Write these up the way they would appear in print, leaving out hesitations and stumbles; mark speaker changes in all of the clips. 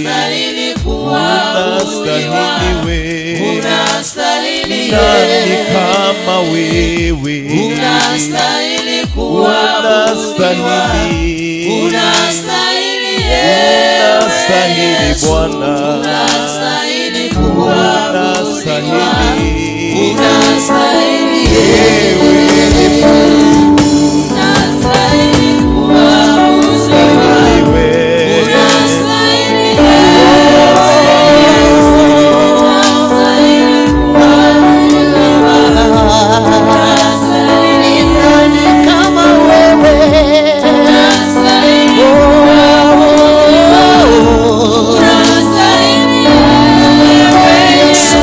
Speaker 1: Unastahili kuabudiwa.
Speaker 2: Unastahili wewe.
Speaker 1: Unastahili
Speaker 2: Nani kama wewe?
Speaker 1: Unastahili kuabudiwa.
Speaker 2: Unastahili.
Speaker 1: Unastahili ewe
Speaker 2: Unastahili
Speaker 1: Yesu.
Speaker 2: Bwana.
Speaker 1: Unastahili kuabudiwa.
Speaker 2: Unastahili.
Speaker 1: Unastahili
Speaker 2: Wewe ni Mungu.
Speaker 1: Unastahili kuabudiwa.
Speaker 2: Unastahili wewe.
Speaker 1: Unastahili Unastahili kuabudiwa. Unastahili
Speaker 3: Nani kama wewe?
Speaker 1: Unastahili
Speaker 3: Oh,
Speaker 1: Unastahili ewe Yesu.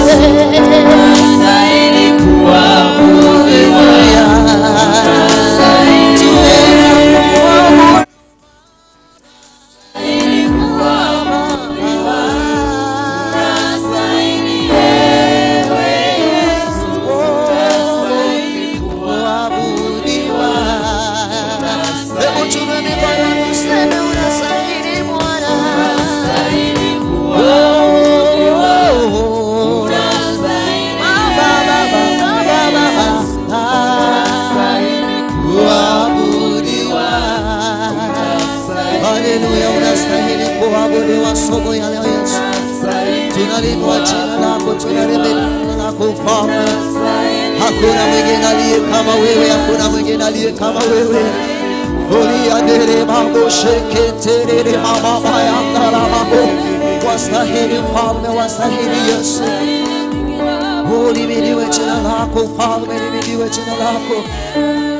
Speaker 1: Unastahili kuabudiwa. Unastahili kuabudiwa. Unastahili ewe Yesu. Unastahili
Speaker 3: kuabudiwa. Hebu tuinue mikono tuseme unastahili Bwana.
Speaker 1: Unastahili
Speaker 3: Oh,
Speaker 1: kuabudiwa.
Speaker 3: oh, oh.
Speaker 1: Unastahili
Speaker 3: Baba, Baba, Baba, Baba.
Speaker 1: Unastahili
Speaker 3: Kuabudiwa. Haleluya, unastahili kuabudiwa asubuhi ya leo Yesu. Tunaliinua jina lako, tunalibeba jina lako Mfalme. Hakuna mwingine aliye kama wewe, hakuna mwingine aliye kama wewe. Uliadere mambo sheketerere mama bayandara mambo. Wastahili Mfalme, wastahili Yesu. Ulimidiwe jina lako Mfalme, limidiwe jina lako.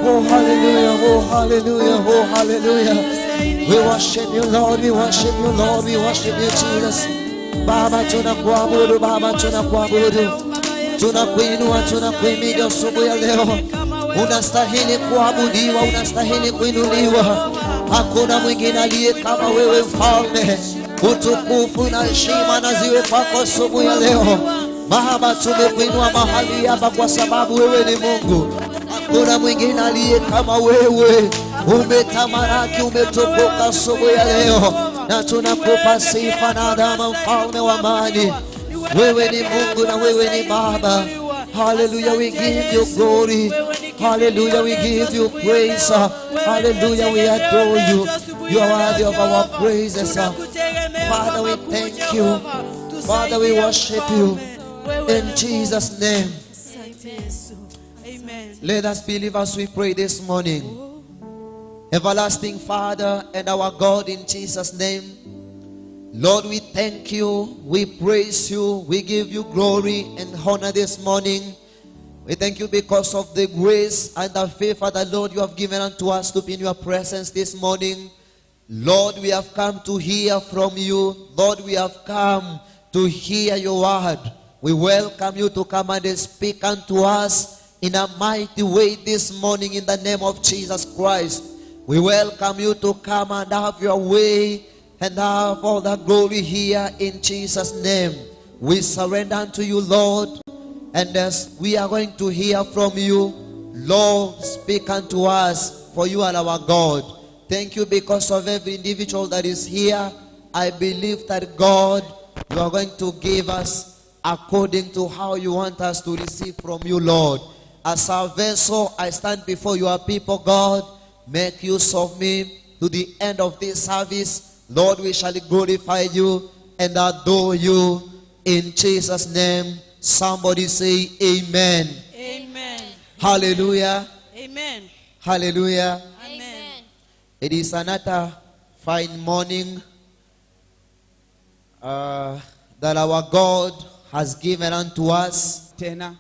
Speaker 3: Oh hallelujah, oh hallelujah, oh hallelujah. We worship you Lord, we worship you Lord, we worship you Jesus. Baba tunakuabudu, Baba tunakuabudu. Tunakuinua, tunakuhimidi asubuhi ya leo. Unastahili kuabudiwa, unastahili kuinuliwa. Hakuna mwingine aliye kama wewe Mfalme. Utukufu na heshima na ziwe kwako asubuhi ya leo. Baba, tumekuinua mahali hapa kwa sababu wewe ni Mungu. Hakuna mwingine aliye kama wewe. Umetamalaki, umetukuka asubuhi ya leo, na tunakupa sifa na adama, mfalme wa amani. Wewe ni Mungu na wewe ni Baba. Hallelujah, we give you glory. Hallelujah, we give you praise. Hallelujah, we adore you. You are worthy of our praises. Father, we thank you. Father, we worship you. In Jesus' name.
Speaker 4: Asante Yesu. Amen.
Speaker 3: Let us believe as we pray this morning. Everlasting Father and our God in Jesus' name. Lord, we thank you, we praise you, we give you glory and honor this morning. We thank you because of the grace and the favor that, Lord, you have given unto us to be in your presence this morning. Lord, we have come to hear from you. Lord, we have come to hear your word. We welcome you to come and speak unto us in a mighty way this morning in the name of Jesus Christ. We welcome you to come and have your way and have all the glory here in Jesus' name. We surrender unto you, Lord. And as we are going to hear from you, Lord, speak unto us, for you are our God. Thank you because of every individual that is here. I believe that God, you are going to give us according to how you want us to receive from you, Lord. As a vessel, I stand before your people, God. Make use of me to the end of this service. Lord, we shall glorify you and adore you in Jesus' name. Somebody say amen.
Speaker 4: Amen.
Speaker 3: Hallelujah.
Speaker 4: Amen.
Speaker 3: Hallelujah.
Speaker 4: Amen.
Speaker 3: It is another fine morning that our God has given unto us
Speaker 5: tena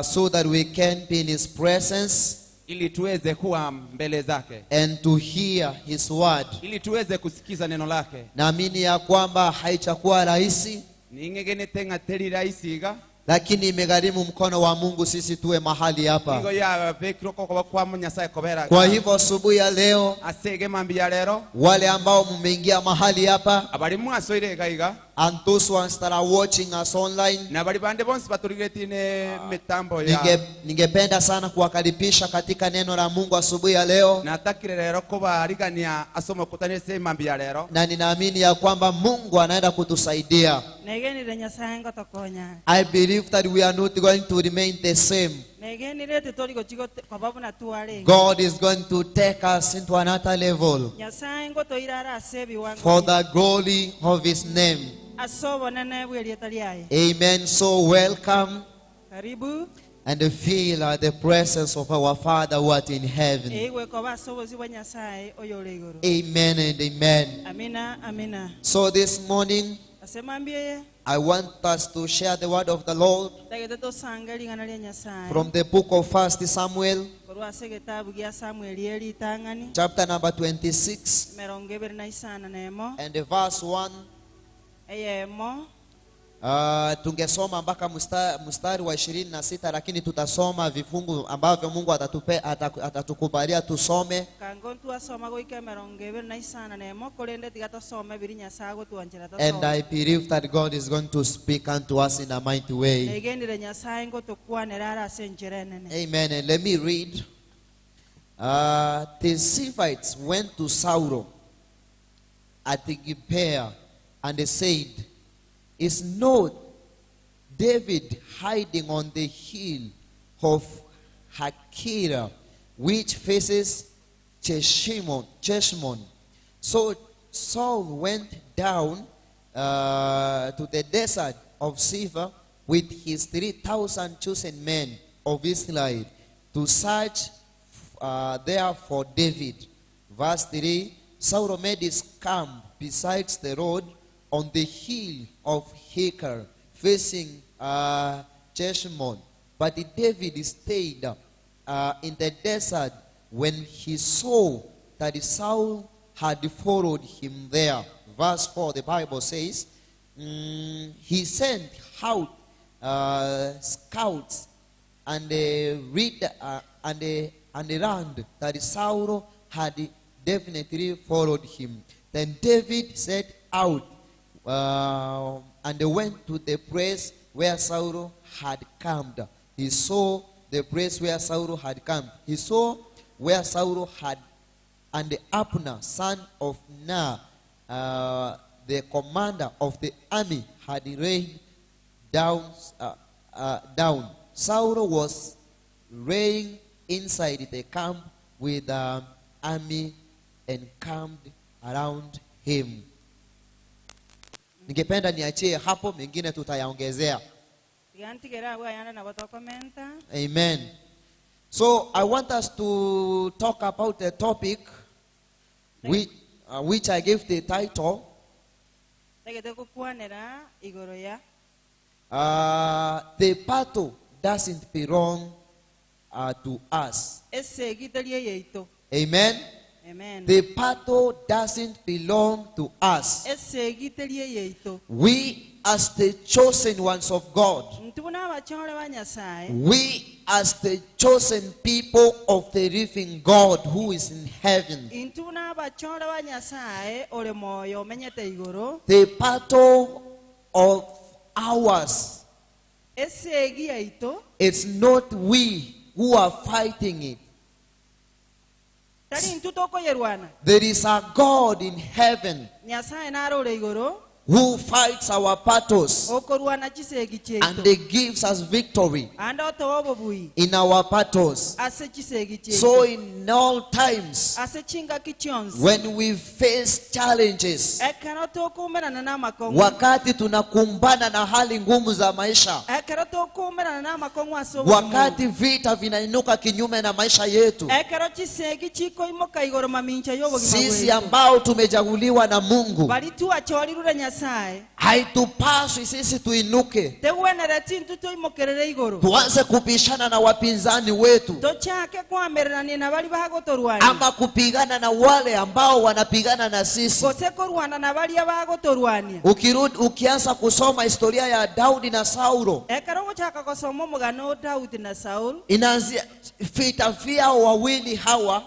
Speaker 3: so that we can be in His presence
Speaker 5: ili tuweze kuwa mbele zake
Speaker 3: and to hear His word.
Speaker 5: ili tuweze kusikiza neno lake
Speaker 3: Naamini ya kwamba haichakuwa rahisi,
Speaker 5: ning'egenete ng'a teri rahisi iga
Speaker 3: lakini imegharimu mkono wa Mungu sisi tuwe mahali hapa.
Speaker 5: igo yabekirwe kokoba kwa nyasaye kobera
Speaker 3: Kwa hivyo asubuhi ya leo,
Speaker 5: asege mambi ya lero
Speaker 3: wale ambao mmeingia mahali hapa
Speaker 5: abali mwasoire iga iga.
Speaker 3: And those ones that are watching us online,
Speaker 5: Na bali bande bonsi baturigetie ne mitambo ya
Speaker 3: ningependa sana kuwakaribisha katika neno la Mungu asubuhi ya leo,
Speaker 5: natakire rero kubarigania asome kutanese mambi ya rero
Speaker 3: na ninaamini ya kwamba Mungu anaenda kutusaidia.
Speaker 4: Negenire Nyasaye ngotokonya.
Speaker 3: I believe that we are not going to remain the same.
Speaker 4: Negenire titori gochigo koba buna twarenge.
Speaker 3: God is going to take us into another level
Speaker 4: Nyasaye ngotoirara ase ebiwango.
Speaker 3: for the glory of His name.
Speaker 4: Ase obonene bw'erieta riaye.
Speaker 3: Amen. So welcome
Speaker 4: Karibu.
Speaker 3: and feel the presence of our Father who art in heaven.
Speaker 4: Eigwe koba ase obosi bwa Nyasaye oyore igoro.
Speaker 3: Amen and amen.
Speaker 4: Amina, amina.
Speaker 3: So this morning,
Speaker 4: Ase mambia
Speaker 3: I want us to share the word of the Lord
Speaker 4: tagete tosange ring'ana ria Nyasaye.
Speaker 3: from the book of First Samuel,
Speaker 4: Korwa ase egetabu gia Samuel eritang'ani
Speaker 3: chapter number 26,
Speaker 4: emerongo ebere na isano na emo
Speaker 3: and the verse 1.
Speaker 4: eyemo
Speaker 3: Tungesoma mpaka mstari wa 26, lakini tutasoma vifungu ambavyo Mungu atatukubalia tusome.
Speaker 4: Kango ntwasoma goika emerongo ebere na isano na emo korende tiga tosome biri Nyasaye agotwanchera
Speaker 3: And
Speaker 4: tosome.
Speaker 3: I believe that God is going to speak unto us in a mighty way.
Speaker 4: Negenire Nyasaye ngotokwanera ara ase enchera enene.
Speaker 3: Amen. And let me read. The Ziphites went to Saul at Gibeah, and they said, Is not David hiding on the hill of Hakilah, which faces Jeshimon? So Saul went down to the desert of Ziph with his 3,000 chosen men of Israel to search there for David. Verse 3, Saul made his camp besides the road on the hill of Hakilah, facing Jeshimon. But David stayed in the desert when he saw that Saul had followed him there. Verse 4, the Bible says, he sent out scouts and they read, and they learned that Saul had definitely followed him. Then David set out and they went to the place where Saul had camped. He saw the place where Saul had camped. He saw where Saul had, and the Abner, son of Ner, the commander of the army, had laid down. Saul was laying inside the camp with the army encamped around him. Ningependa niachie hapo, mengine tutayaongezea. Amen. So I want us to talk about the topic which I gave the title, The battle doesn't belong to us. Amen.
Speaker 4: Amen.
Speaker 3: The battle doesn't belong to us. We as the chosen ones of God, we as the chosen people of the living God who is in heaven, the battle of ours, it's not we who are fighting it. There is a God in heaven who fights our battles and he gives us victory in our battles. So in all times, when we face challenges, wakati tunakumbana na hali ngumu za maisha, wakati vita vinainuka kinyume na maisha yetu, sisi ambao tumechaguliwa na Mungu, haitupaswi sisi tuinuke tuanze kupishana na wapinzani wetu ama kupigana na wale ambao wanapigana na sisi. Ukirudi ukianza kusoma historia ya Daudi na Saulo, inaanzia vita vyao wawili hawa.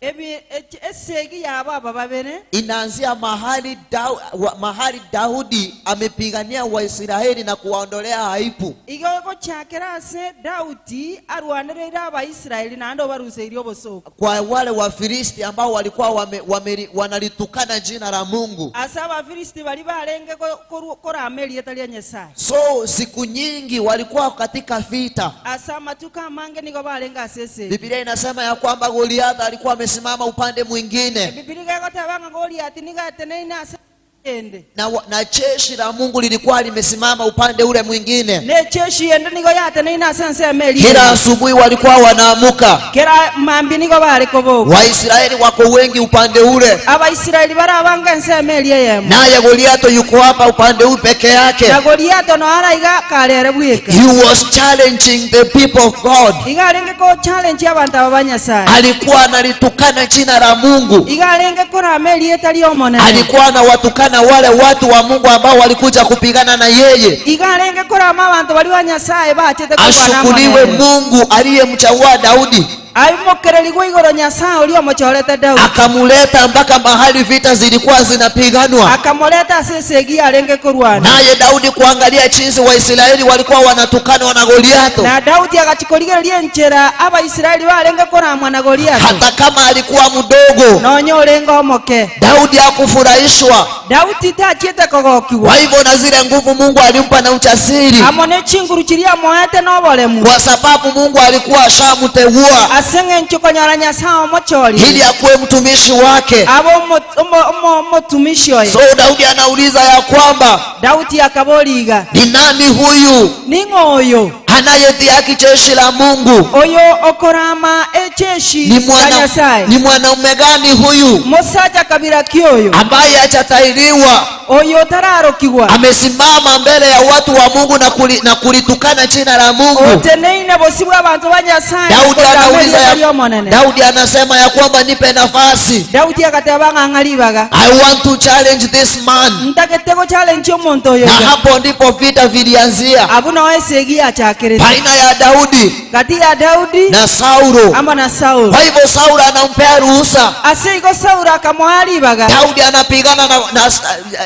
Speaker 4: Ebi echi esegi yabo aba babere.
Speaker 3: Inaanzia mahali, Dau, wa, mahali Daudi amepigania Waisraeli na kuwaondolea aibu.
Speaker 4: Igo egochakera ase Daudi arwanereire Abaisraeli naende obaruseirie obosooku.
Speaker 3: Kwa wale Wafilisti ambao walikuwa wame, wame, wanalitukana jina la Mungu.
Speaker 4: Ase Abafilisti baria barenge ko- korwa- korama erieta ria Nyasae.
Speaker 3: So siku nyingi walikuwa katika vita.
Speaker 4: Ase amatuko amange nigo barenge ase esegi.
Speaker 3: Biblia inasema ya kwamba Goliath alikuwa amesimama upande mwingine
Speaker 4: Ebibilia iga egoteba ng'a Goliath nigo ateneine ase ende.
Speaker 3: na, wa- na jeshi la Mungu lilikuwa limesimama upande ule mwingine.
Speaker 4: Na echeshi ende nigo yateneine ase ensemo eria
Speaker 3: Kila
Speaker 4: ende.
Speaker 3: asubuhi walikuwa wanaamuka,
Speaker 4: Kera mambia nigo bare koboka.
Speaker 3: Waisraeli wako wengi upande ule,
Speaker 4: Abaisraeli bare abange ensemo eria eyemo.
Speaker 3: naye Goliath yuko hapa upande huu peke yake.
Speaker 4: Na Goliath noyo araiga kare ere bweka.
Speaker 3: He was challenging the people of God.
Speaker 4: Iga arenge ko challenge abanto aba ba Nyasaye.
Speaker 3: Alikuwa analitukana jina la Mungu,
Speaker 4: Iga arenge korama erieta ri'Omonene.
Speaker 3: alikuwa anawatukana wale watu wa Mungu ambao walikuja kupigana na yeye.
Speaker 4: Iga arenge korama abanto baria ba Nyasaye bachete korwana amo
Speaker 3: Ashukuriwe
Speaker 4: nere.
Speaker 3: Mungu aliyemchagua Daudi
Speaker 4: Aimokererigwe igoro Nyasae oria omochorete Daudi.
Speaker 3: akamuleta mpaka mahali vita zilikuwa zinapiganwa.
Speaker 4: Akamoreta ase esegi yarenge korwana.
Speaker 3: Naye Daudi kuangalia jinsi Waisraeli walikuwa wanatukanwa na Goliatho,
Speaker 4: Na Daudi agachia korigereria enchera Abaisraeli barenge koramwa na Goliatho,
Speaker 3: hata kama alikuwa mdogo,
Speaker 4: nonya orenge omoke.
Speaker 3: Daudi hakufurahishwa.
Speaker 4: Daudi tachiete kogokigwa.
Speaker 3: Kwa hivyo na zile nguvu Mungu alimpa na ujasiri,
Speaker 4: Amo ne chinguru chiria amoete na oboremu.
Speaker 3: kwa sababu Mungu alikuwa ashamteua
Speaker 4: Ase eng'encho konyora Nyasae omochorire
Speaker 3: ili akuwe mtumishi wake.
Speaker 4: abe omo- omo- omo- omotumishi oye.
Speaker 3: So Daudi anauliza ya kwamba
Speaker 4: Daudi akaboria iga,
Speaker 3: ni nani huyu
Speaker 4: Ning'o oyo
Speaker 3: anayedhihaki jeshi la Mungu?
Speaker 4: oyo okorama echeshi
Speaker 3: Ni
Speaker 4: ya
Speaker 3: mwana
Speaker 4: Nyasae?
Speaker 3: ni mwanaume gani huyu
Speaker 4: Mosacha kabira ki oyo
Speaker 3: ambaye hajatahiriwa
Speaker 4: oyo otararokigwa
Speaker 3: amesimama mbele ya watu wa Mungu na, kuli, na kulitukana jina la Mungu?
Speaker 4: oteneine bosi bw'abanto ba Nyasae
Speaker 3: Daudi
Speaker 4: korama
Speaker 3: anauliza
Speaker 4: erieta
Speaker 3: ya,
Speaker 4: ri'Omonene.
Speaker 3: Daudi anasema ya kwamba nipe nafasi,
Speaker 4: Daudi agateba ng'a ng'a ribaga
Speaker 3: I want to challenge this man.
Speaker 4: ntagete gochallenge omonto oyo
Speaker 3: Na
Speaker 4: iga.
Speaker 3: hapo ndipo vita vilianzia
Speaker 4: Abwo noo esegi yachakerete
Speaker 3: baina ya Daudi
Speaker 4: gati ya Daudi
Speaker 3: na Saulo.
Speaker 4: amo na Saulo.
Speaker 3: Kwa hivyo Saulo anampea ruhusa,
Speaker 4: Ase igo Saulo akamoa ribaga
Speaker 3: Daudi anapigana na, na,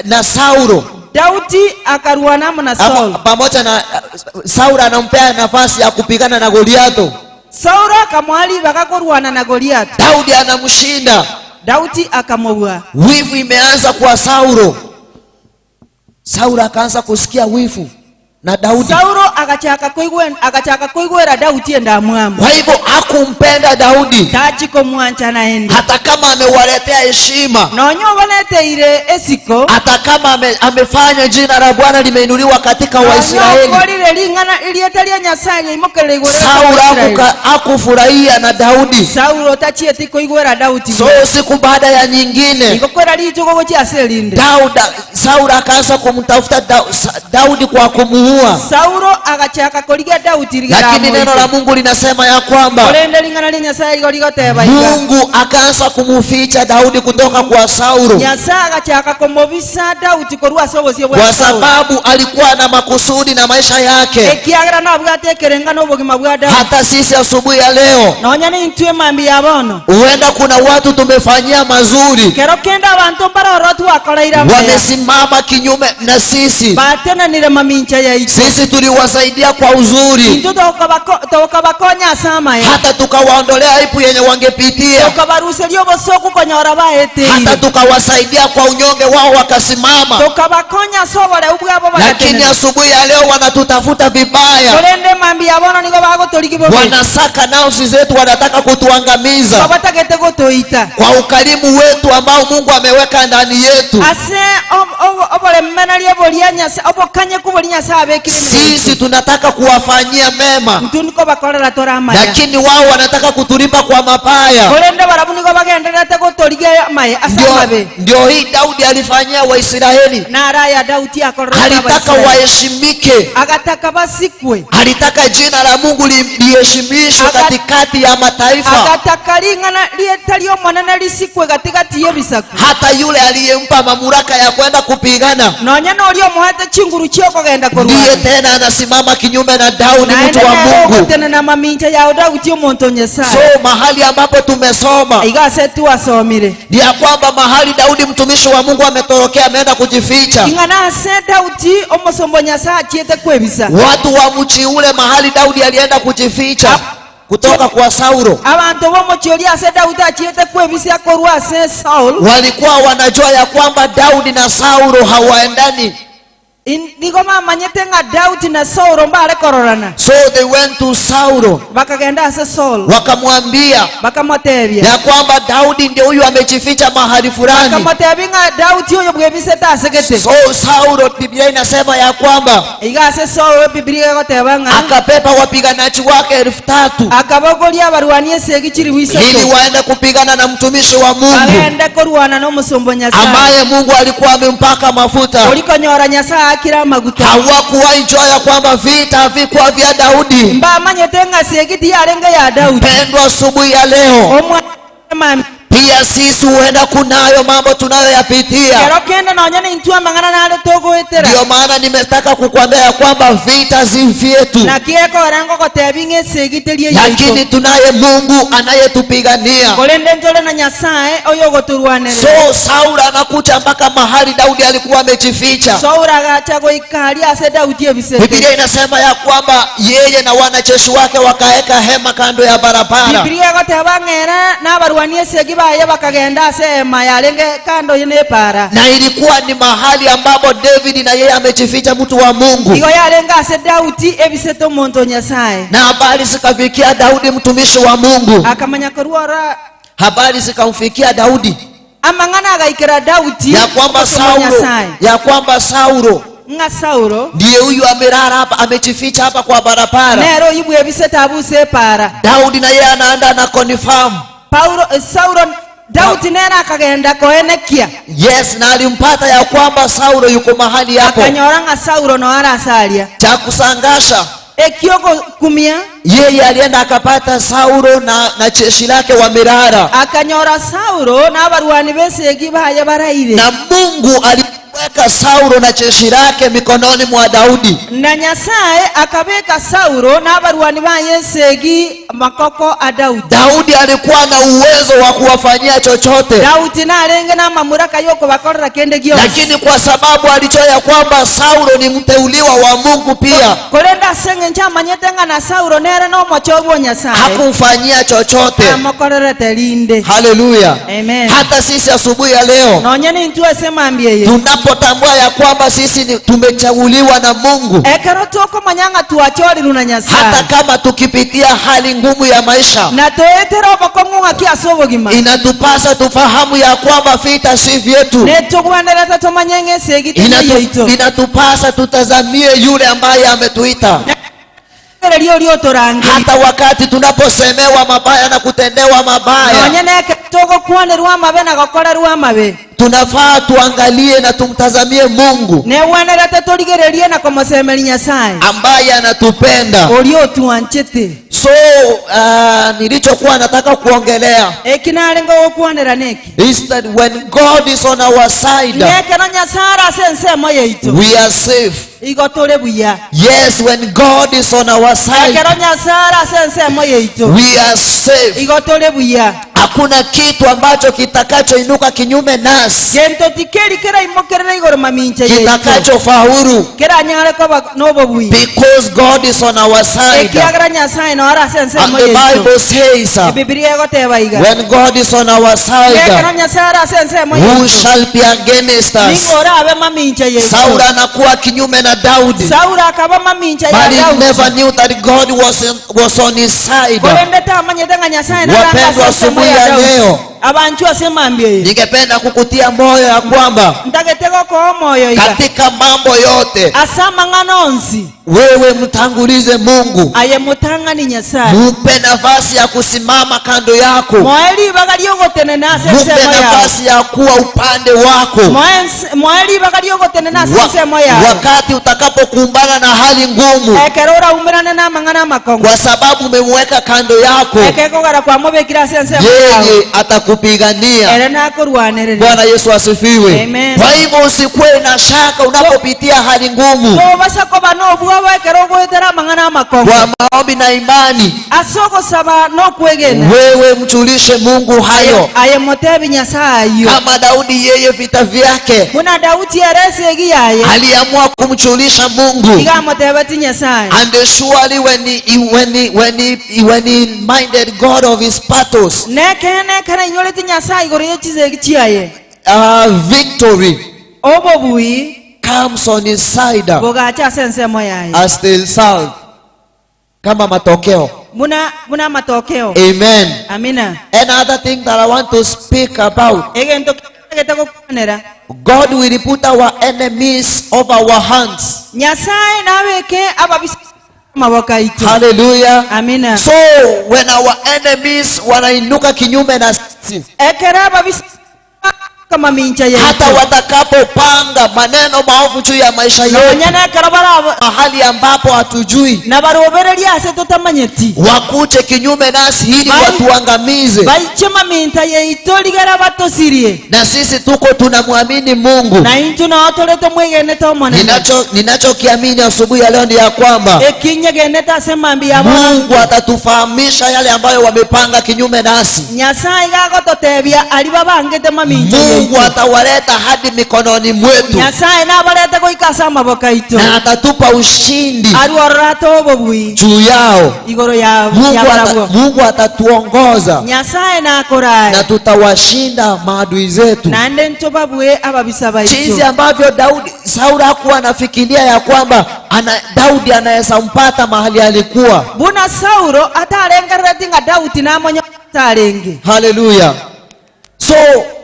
Speaker 3: na Saulo
Speaker 4: Daudi akarwana amo na
Speaker 3: Amo-
Speaker 4: Saulo.
Speaker 3: pamoja na Saulo anampea nafasi ya kupigana na Goliatho.
Speaker 4: Saulo akamoa ribaga korwana na Goliath.
Speaker 3: Daudi anamshinda.
Speaker 4: Daudi akamobua.
Speaker 3: Wivu imeanza kwa Saulo. Saulo akaanza kusikia wivu na Daudi.
Speaker 4: Saulo agachaka koigwe agachaka koigwera Daudi endamwamu.
Speaker 3: Kwa hivyo hakumpenda Daudi
Speaker 4: Tachi komwancha naende.
Speaker 3: hata kama amewaletea heshima,
Speaker 4: Nonya oboneteire esiko.
Speaker 3: hata kama ame, amefanya jina la Bwana limeinuliwa katika
Speaker 4: Nonya
Speaker 3: Waisraeli.
Speaker 4: okorire ring'ana erieta ria Nyasaye riaimokerire igoro ase
Speaker 3: Saulo
Speaker 4: Abaisraeli.
Speaker 3: hakuka- hakufurahia na Daudi.
Speaker 4: Saulo tachieti koigwera Daudi.
Speaker 3: So siku baada ya nyingine
Speaker 4: Igo kwera rituko gochia ase erinde.
Speaker 3: Dauda, Saulo akaanza kumtafuta da, Daudi kwa kumuua,
Speaker 4: Saulo agachaka korigia Daudi rigera
Speaker 3: lakini neno la
Speaker 4: amoite.
Speaker 3: Mungu linasema ya kwamba
Speaker 4: Korende ring'ana ria Nyasaye igo rigoteba iga.
Speaker 3: Mungu akaanza kumuficha Daudi kutoka kwa Saulo
Speaker 4: Nyasaye agachaka komobisa Daudi korwa ase obosio bwa
Speaker 3: kwa
Speaker 4: Saulo.
Speaker 3: sababu alikuwa na makusudi na maisha yake.
Speaker 4: Ekiagera nabwate ekerenga na obogima bwa Daudi.
Speaker 3: Hata sisi asubuhi ya leo,
Speaker 4: Nonya nintwe mambia ya bono.
Speaker 3: huenda kuna watu tumefanyia mazuri,
Speaker 4: Kero kende abanto mbaroro twakoreire amaya.
Speaker 3: wamesimama kinyume na sisi.
Speaker 4: Batenanire mamincha yaito.
Speaker 3: Sisi tuliwasaidia kwa uzuri,
Speaker 4: Intwe tokabakonya ase amaya.
Speaker 3: hata tukawaondolea aibu yenye wangepitia,
Speaker 4: Tokabaruseria obosoku konyora
Speaker 3: hata
Speaker 4: baeteire.
Speaker 3: tukawasaidia kwa unyonge wao wakasimama.
Speaker 4: Tokabakonya ase oboreu bwabo
Speaker 3: Lakini
Speaker 4: bagatenena.
Speaker 3: asubuhi ya leo wanatutafuta vibaya,
Speaker 4: Korende mambia ya bono nigo bagotorigi bobe.
Speaker 3: wanasaka nafsi zetu, wanataka kutuangamiza
Speaker 4: Babatagete gotoita.
Speaker 3: kwa ukarimu wetu ambao Mungu ameweka ndani yetu.
Speaker 4: Ase oboremeneria boria Nyasaye obokanyeku boria Nyasaye abekire
Speaker 3: Sisi tunataka kuwafanyia mema,
Speaker 4: Intwe niko bakorera tore amaya.
Speaker 3: lakini wao wanataka kutulipa kwa mabaya.
Speaker 4: Korende barabwo nigo bagendererete gotorigia amaya ase
Speaker 3: Ndio,
Speaker 4: amabe.
Speaker 3: ndio hii Daudi alifanyia Waisraeli.
Speaker 4: Nara ya Daudi akorera
Speaker 3: Alitaka
Speaker 4: Abaisraeli.
Speaker 3: waheshimike,
Speaker 4: Agataka basikwe.
Speaker 3: alitaka jina la Mungu li- liheshimishwe katikati ya mataifa.
Speaker 4: Agataka ring'ana rieta ri'Omonene risikwe gatigati y'ebisaku.
Speaker 3: Hata yule aliyempa mamlaka ya kwenda ku kupigana
Speaker 4: Nonya noria omoete chinguru chi'okogenda
Speaker 3: ndiye
Speaker 4: korwana.
Speaker 3: tena anasimama kinyume na Daudi
Speaker 4: Naende
Speaker 3: mtu wa
Speaker 4: nere
Speaker 3: Mungu.
Speaker 4: ogotenena mamincha yao Daudi omonto o Nyasae.
Speaker 3: So mahali ambapo tumesoma
Speaker 4: Iga ase twasomire.
Speaker 3: ni ya kwamba mahali Daudi mtumishi wa Mungu ametorokea, ameenda kujificha.
Speaker 4: Ing'ana ase Daudi omosomba o Nyasae achiete kwebisa.
Speaker 3: Watu wa mji ule mahali Daudi alienda kujificha kutoka kwa Saulo
Speaker 4: Abanto b'omochie oria ase Daudi achiete kwebisia korwa ase Saul,
Speaker 3: walikuwa wanajua ya kwamba Daudi na Saulo hawaendani.
Speaker 4: in- nigo bamanyete ng'a Daudi na Saulo mbare kororana.
Speaker 3: So they went to Saulo
Speaker 4: Bakagenda ase Saul,
Speaker 3: wakamwambia
Speaker 4: bakamotebia,
Speaker 3: ya kwamba Daudi ndio huyu amejificha mahali fulani.
Speaker 4: bakamotebia ng'a Daudi oyo bwebisete ase gete.
Speaker 3: So Saulo, Biblia inasema ya kwamba
Speaker 4: Iga ase Saulo Biblia egoteba ng'a
Speaker 3: akabeba wapiganaji wake 3,000
Speaker 4: akabogoria abarwani esegi chiribu
Speaker 3: ili
Speaker 4: isato
Speaker 3: waende kupigana na mtumishi wa Mungu
Speaker 4: bagende korwana na omosomba o Nyasaye
Speaker 3: ambaye Mungu alikuwa amempaka mafuta.
Speaker 4: orikonyora Nyasaye akire amaguta.
Speaker 3: Hawakuwahi jua ya kwamba vita havikuwa vya Daudi.
Speaker 4: Mbamanyete ng'a segi tiyarenge ya Daudi.
Speaker 3: Pendwa, asubuhi ya leo
Speaker 4: Omwana mami
Speaker 3: pia sisi huenda kunayo mambo tunayoyapitia.
Speaker 4: kero kende nonya nintwe amang'ana nare togoetera.
Speaker 3: Ndiyo maana nimetaka kukwambia ya kwamba vita si vyetu,
Speaker 4: Naki ekora ngogotebia ng'a esegi teri eyaito.
Speaker 3: lakini tunaye Mungu anayetupigania.
Speaker 4: Korende ntore na Nyasaye oyo ogotorwanerera.
Speaker 3: So Sauli anakuja mpaka mahali Daudi alikuwa amejificha.
Speaker 4: Sauli agacha goika aria ase Daudi ebisete.
Speaker 3: Biblia inasema ya kwamba yeye na wanajeshi wake wakaeka hema kando ya barabara.
Speaker 4: Biblia egoteba ng'a ere na abarwani esegi baye bakagenda ase ehema yarenge kando na epara.
Speaker 3: Na ilikuwa ni mahali ambapo David na yeye amejificha, mtu wa Mungu.
Speaker 4: Igo yarenge ase Daudi ebisete omonto o Nyasaye.
Speaker 3: Na habari zikafikia Daudi mtumishi wa Mungu,
Speaker 4: Akamanya korwa ora
Speaker 3: habari zikamfikia Daudi
Speaker 4: amang'ana agaikera Daudi
Speaker 3: ya kwamba
Speaker 4: omosomba o
Speaker 3: Saulo,
Speaker 4: Nyasaye
Speaker 3: ya kwamba Saulo
Speaker 4: ng'a Saulo
Speaker 3: ndiye huyu amelala hapa, amejificha hapa kwa barabara.
Speaker 4: nere oyio bwebisete abuse epara.
Speaker 3: Daudi na yeye anaenda na confirm
Speaker 4: Paulo eh, Saulo Daudi nere akagenda koenekia
Speaker 3: yes, na alimpata ya kwamba Saulo yuko mahali hapo.
Speaker 4: akanyora ng'a Saulo no arasaria
Speaker 3: Cha kusangasha
Speaker 4: ekiogokumia
Speaker 3: yeye alienda akapata Saulo na jeshi lake wamelala,
Speaker 4: akanyora Saulo na abarwani b'esegi baye baraire
Speaker 3: na Mungu aliweka Saulo na jeshi lake mikononi mwa Daudi.
Speaker 4: na Nyasaye akabeka Saulo na abarwani baye esegi makoko a Daudi.
Speaker 3: Daudi alikuwa na uwezo wa kuwafanyia chochote,
Speaker 4: Daudi narenge na amamuraka yokobakorera kende gionsi,
Speaker 3: lakini kwa sababu alijua ya kwamba Saulo ni mteuliwa wa Mungu pia
Speaker 4: korende ase eng'encho amanyete ng'a na Saulo nere na omocho bwa Nyasaye
Speaker 3: hakumfanyia chochote.
Speaker 4: amokorerete rinde.
Speaker 3: Haleluya!
Speaker 4: Amen.
Speaker 3: Hata sisi asubuhi ya leo
Speaker 4: Nonya nintwe ase mambia eye
Speaker 3: tunapotambua ya kwamba sisi ni tumechaguliwa na Mungu,
Speaker 4: ekero tokomanya ng'a twachorirwe na
Speaker 3: hata
Speaker 4: Nyasaye
Speaker 3: kama tukipitia hali ngumu ya maisha,
Speaker 4: na toetere obokong'u ng'aki ase obogima
Speaker 3: inatupasa tufahamu ya kwamba vita si vyetu.
Speaker 4: netogwenerete tomanye ng'a esegi teri yaito
Speaker 3: Inatupasa tutazamie yule ambaye ametuita,
Speaker 4: ereria oria otorangerie
Speaker 3: hata wakati tunaposemewa mabaya na kutendewa mabaya,
Speaker 4: nonya neke togokwanerwa amabe na gokorerwa amabe
Speaker 3: tunafaa tuangalie na tumtazamie Mungu
Speaker 4: negwenerete torigererie na komosemeria Nyasaye
Speaker 3: ambaye anatupenda.
Speaker 4: oria otwanchete.
Speaker 3: So nilichokuwa nataka kuongelea
Speaker 4: Eki nare ngogokwanera neki
Speaker 3: is that when God is on our side,
Speaker 4: nekero Nyasaye are ase ensemo yaito
Speaker 3: we are safe.
Speaker 4: igo tore buya.
Speaker 3: Yes, when God is on our side,
Speaker 4: Ekero Nyasaye are ase ensemo yaito
Speaker 3: we are safe.
Speaker 4: igo tore buya.
Speaker 3: Hakuna kitu ambacho kitakachoinuka kinyume nasi
Speaker 4: Gento tikeri keraimokerere igoro mamincha yaito
Speaker 3: kitakachofaulu,
Speaker 4: keranyare koba nobobui
Speaker 3: because God is on our side.
Speaker 4: ekiagera Nyasaye nore ase
Speaker 3: And
Speaker 4: ensemo
Speaker 3: the
Speaker 4: yaito.
Speaker 3: Bible says,
Speaker 4: Ebibilia egoteba iga
Speaker 3: when God is on our side,
Speaker 4: ekero Nyasaye are ase ensemo
Speaker 3: who
Speaker 4: yaito
Speaker 3: shall be against us?
Speaker 4: ningo orabe mamincha yaito.
Speaker 3: Saul anakuwa kinyume na Daudi,
Speaker 4: Saulo akaba mamincha ya
Speaker 3: but he
Speaker 4: Daudi
Speaker 3: never knew that God was on his side.
Speaker 4: korende tamanyete ng'a Nyasaye nare
Speaker 3: Wapendwa,
Speaker 4: ase ensemo
Speaker 3: asubuhi
Speaker 4: ya
Speaker 3: ya
Speaker 4: Daudi.
Speaker 3: leo
Speaker 4: Abanchu ase mambia eye
Speaker 3: ningependa kukutia moyo ya kwamba
Speaker 4: ntagete gokoa omoyo iga
Speaker 3: katika mambo yote
Speaker 4: ase amang'ana onsi
Speaker 3: wewe mtangulize Mungu,
Speaker 4: aye mutang'ani Nyasaye
Speaker 3: mupe nafasi ya kusimama kando yako,
Speaker 4: moe ribaga riogotenena ase
Speaker 3: mupe
Speaker 4: ensemo yao
Speaker 3: nafasi ya kuwa upande wako
Speaker 4: Moe ribaga riogotenena ase ensemo yao
Speaker 3: wakati utakapokumbana na hali ngumu,
Speaker 4: ekero oraumerane na amang'ana amakongo
Speaker 3: kwa sababu umemweka kando yako,
Speaker 4: ekekogera kwamobekire ase ensemo yao
Speaker 3: yeye atakupigania.
Speaker 4: ere nakorwanerera.
Speaker 3: Bwana Yesu asifiwe.
Speaker 4: Amen.
Speaker 3: Kwa hivyo Usikuwe na shaka unapopitia hali ngumu.
Speaker 4: Tobasa koba na obwoba ekero ogoetera amang'ana amakong'u.
Speaker 3: Kwa maombi na imani,
Speaker 4: Ase ogosaba na okwegena.
Speaker 3: wewe mjulishe Mungu hayo.
Speaker 4: Aye motebi Nyasae ayio.
Speaker 3: Kama Daudi, yeye vita vyake
Speaker 4: Buna Daudi ere esegi yaye.
Speaker 3: aliamua kumjulisha Mungu.
Speaker 4: Iga amotebeti Nyasae.
Speaker 3: And surely when he minded God of his battles,
Speaker 4: Nekeene ekero ainyoreti Nyasae igoro ye chisegi chiaye.
Speaker 3: Victory
Speaker 4: Obobui
Speaker 3: comes on his side
Speaker 4: bogacha ase ensemo yaye.
Speaker 3: As the result, kama matokeo.
Speaker 4: Buna buna amatokeo.
Speaker 3: Amen.
Speaker 4: Amina.
Speaker 3: Another thing that I want to speak about,
Speaker 4: Egento kegete gokwanera.
Speaker 3: God will put our enemies over our hands.
Speaker 4: Nyasaye nabeke ababisa amaboko aito.
Speaker 3: Hallelujah.
Speaker 4: Amina.
Speaker 3: So when our enemies wanainuka kinyume na sisi,
Speaker 4: Ekero ababisa kamamincha
Speaker 3: hata
Speaker 4: yaito.
Speaker 3: watakapopanga maneno maovu juu ya maisha yetu,
Speaker 4: Nonya nekero barabo
Speaker 3: mahali ambapo hatujui,
Speaker 4: na barobereria ase totamanyeti.
Speaker 3: Wakuje kinyume nasi ili watuangamize,
Speaker 4: Baiche maminta yaito rigera batosirie.
Speaker 3: Na sisi tuko tunamwamini Mungu.
Speaker 4: Na intu nao tore tomwegenete omonene.
Speaker 3: Ninacho ninachokiamini asubuhi ya leo ni ya kwamba
Speaker 4: Ekinyegenete ase mambi ya bono.
Speaker 3: Mungu atatufahamisha yale ambayo wamepanga kinyume nasi.
Speaker 4: Nyasaye gagototebia ari babangete mamincha
Speaker 3: Mungu
Speaker 4: yaito.
Speaker 3: atawaleta hadi mikononi mwetu
Speaker 4: Nyasaye nabarete goika ase amaboko aito.
Speaker 3: Na atatupa ushindi
Speaker 4: Arwororate obobui
Speaker 3: juu yao.
Speaker 4: Igoro ya
Speaker 3: Mungu,
Speaker 4: ya
Speaker 3: ata,
Speaker 4: barabwo.
Speaker 3: Mungu atatuongoza
Speaker 4: Nyasaye nakorae
Speaker 3: na tutawashinda maadui zetu.
Speaker 4: Naende ntobabue ababisa
Speaker 3: Jinsi
Speaker 4: baito.
Speaker 3: Ambavyo Daudi Sauli hakuwa anafikiria ya kwamba Daudi anaweza mpata mahali alikuwa.
Speaker 4: Buna Saulo atarengerereti ng'a Daudi namonye tarenge.
Speaker 3: Hallelujah. So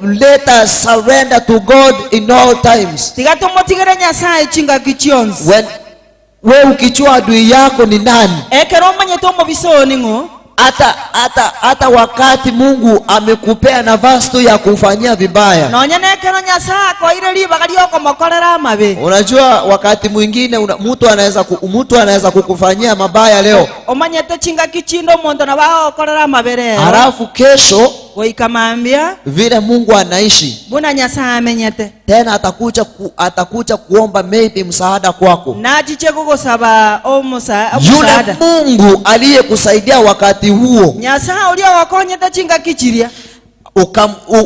Speaker 3: let us surrender to God in all times.
Speaker 4: Tiga tomotigere Nyasaye chingaki chionsi.
Speaker 3: When we ukijua adui yako ni nani,
Speaker 4: Ekero omanyete omobisa oyo ning'o,
Speaker 3: hata wakati Mungu amekupea nafasi tu ya kumfanyia vibaya.
Speaker 4: Nonya nekero Nyasaye akoire ribaga riokomokorera amabe.
Speaker 3: Unajua wakati mwingine mtu anaweza kukufanyia mabaya leo,
Speaker 4: Omanyete chingaki chinde omonto nabo agokorera amabe rero.
Speaker 3: Halafu kesho
Speaker 4: Goika mambia
Speaker 3: vile Mungu anaishi
Speaker 4: buna Nyasaye amenyete
Speaker 3: tena atakuja kuomba maybe msaada kwako.
Speaker 4: Nachiche gogosaba omusa
Speaker 3: Yule
Speaker 4: omusaada.
Speaker 3: Mungu aliyekusaidia wakati huo
Speaker 4: Nyasaye uria wakonyete chingaki chiria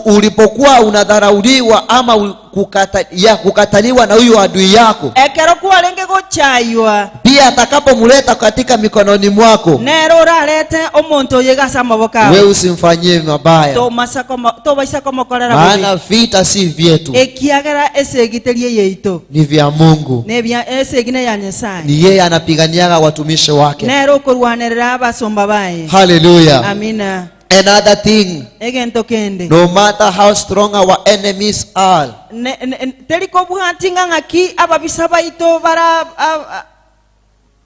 Speaker 3: ulipokuwa unadharauliwa ama kukataliwa na huyo adui yako,
Speaker 4: ekero kwarenge gochaywa
Speaker 3: pia atakapomleta katika mikononi mwako,
Speaker 4: nero orarete omonto oyo gase amaboko
Speaker 3: wewe
Speaker 4: ago
Speaker 3: usimfanyie mabaya,
Speaker 4: tobaisa komokorera bobe.
Speaker 3: Maana vita si vyetu,
Speaker 4: Ekiagera esegiterie yeito
Speaker 3: ni vya Mungu.
Speaker 4: Nebia esegi neya Nyasaye.
Speaker 3: Ni yeye anapiganiaga watumishi wake.
Speaker 4: Nero okorwanerera abasomba baye.
Speaker 3: Hallelujah.
Speaker 4: Amina.
Speaker 3: Another thing,
Speaker 4: Egento kende
Speaker 3: no matter how strong our enemies are,
Speaker 4: teri kobwati ng'a ng'aki ababisa baito bara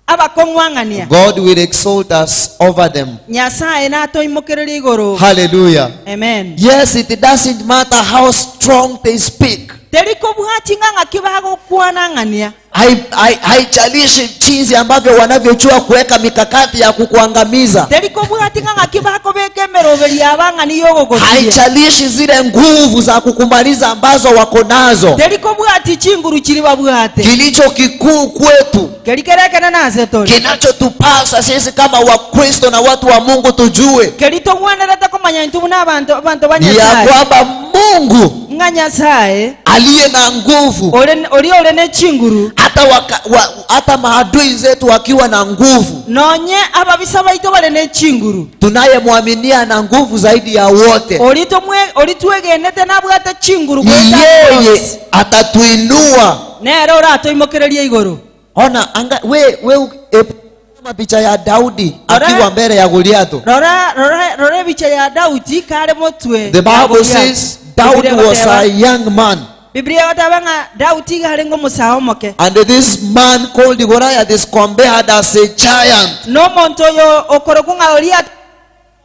Speaker 4: abakong'wang'ania
Speaker 3: God will exalt us over them.
Speaker 4: Nyasaye natoimokereria igoro.
Speaker 3: Hallelujah.
Speaker 4: Amen.
Speaker 3: Yes, it doesn't matter how strong they speak.
Speaker 4: Teri kobwati ng'a ng'aki bagokwanang'ania.
Speaker 3: Haijalishi jinsi ambavyo wanavyojua kuweka mikakati ya kukuangamiza.
Speaker 4: Teri kobwati ng'a ng'aki bakobeka emeroberi yabang'ani yogogosia.
Speaker 3: Haijalishi zile nguvu za kukumaliza ambazo wako nazo.
Speaker 4: Teri kobwati chinguru chiri babwate.
Speaker 3: Kilicho kikuu kwetu,
Speaker 4: Keri kerekene nase tori
Speaker 3: kinachotupasa sisi kama Wakristo na watu wa Mungu tujue
Speaker 4: keri togwenerete komanya intwe buna abanto abanto ba
Speaker 3: ni ya
Speaker 4: Nyasaye
Speaker 3: kwamba Mungu
Speaker 4: ng'a Nyasaye
Speaker 3: aliye na nguvu
Speaker 4: ore ori ore ne chinguru
Speaker 3: hata maadui zetu wakiwa na nguvu,
Speaker 4: nonye ababisa baito bare ne chinguru
Speaker 3: tunayemwaminia na nguvu zaidi ya wote,
Speaker 4: ori tomwe ori twegenete nabwate chinguru
Speaker 3: ni
Speaker 4: gweta
Speaker 3: yeye
Speaker 4: bonsi.
Speaker 3: Atatuinua.
Speaker 4: Nere oratoimokereria igoro.
Speaker 3: Ona anga, we kama picha ya Daudi akiwa mbele ya Goliatho.
Speaker 4: Rora rora rora picha ya Daudi kare motwe
Speaker 3: The Bible says Daudi was a young man.
Speaker 4: Biblia goteba ng'a Daudi gare ng'omosaha omoke.
Speaker 3: And this man called Goliath is compared as a giant.
Speaker 4: N'omonto oyo okorokwa ng'a Goliath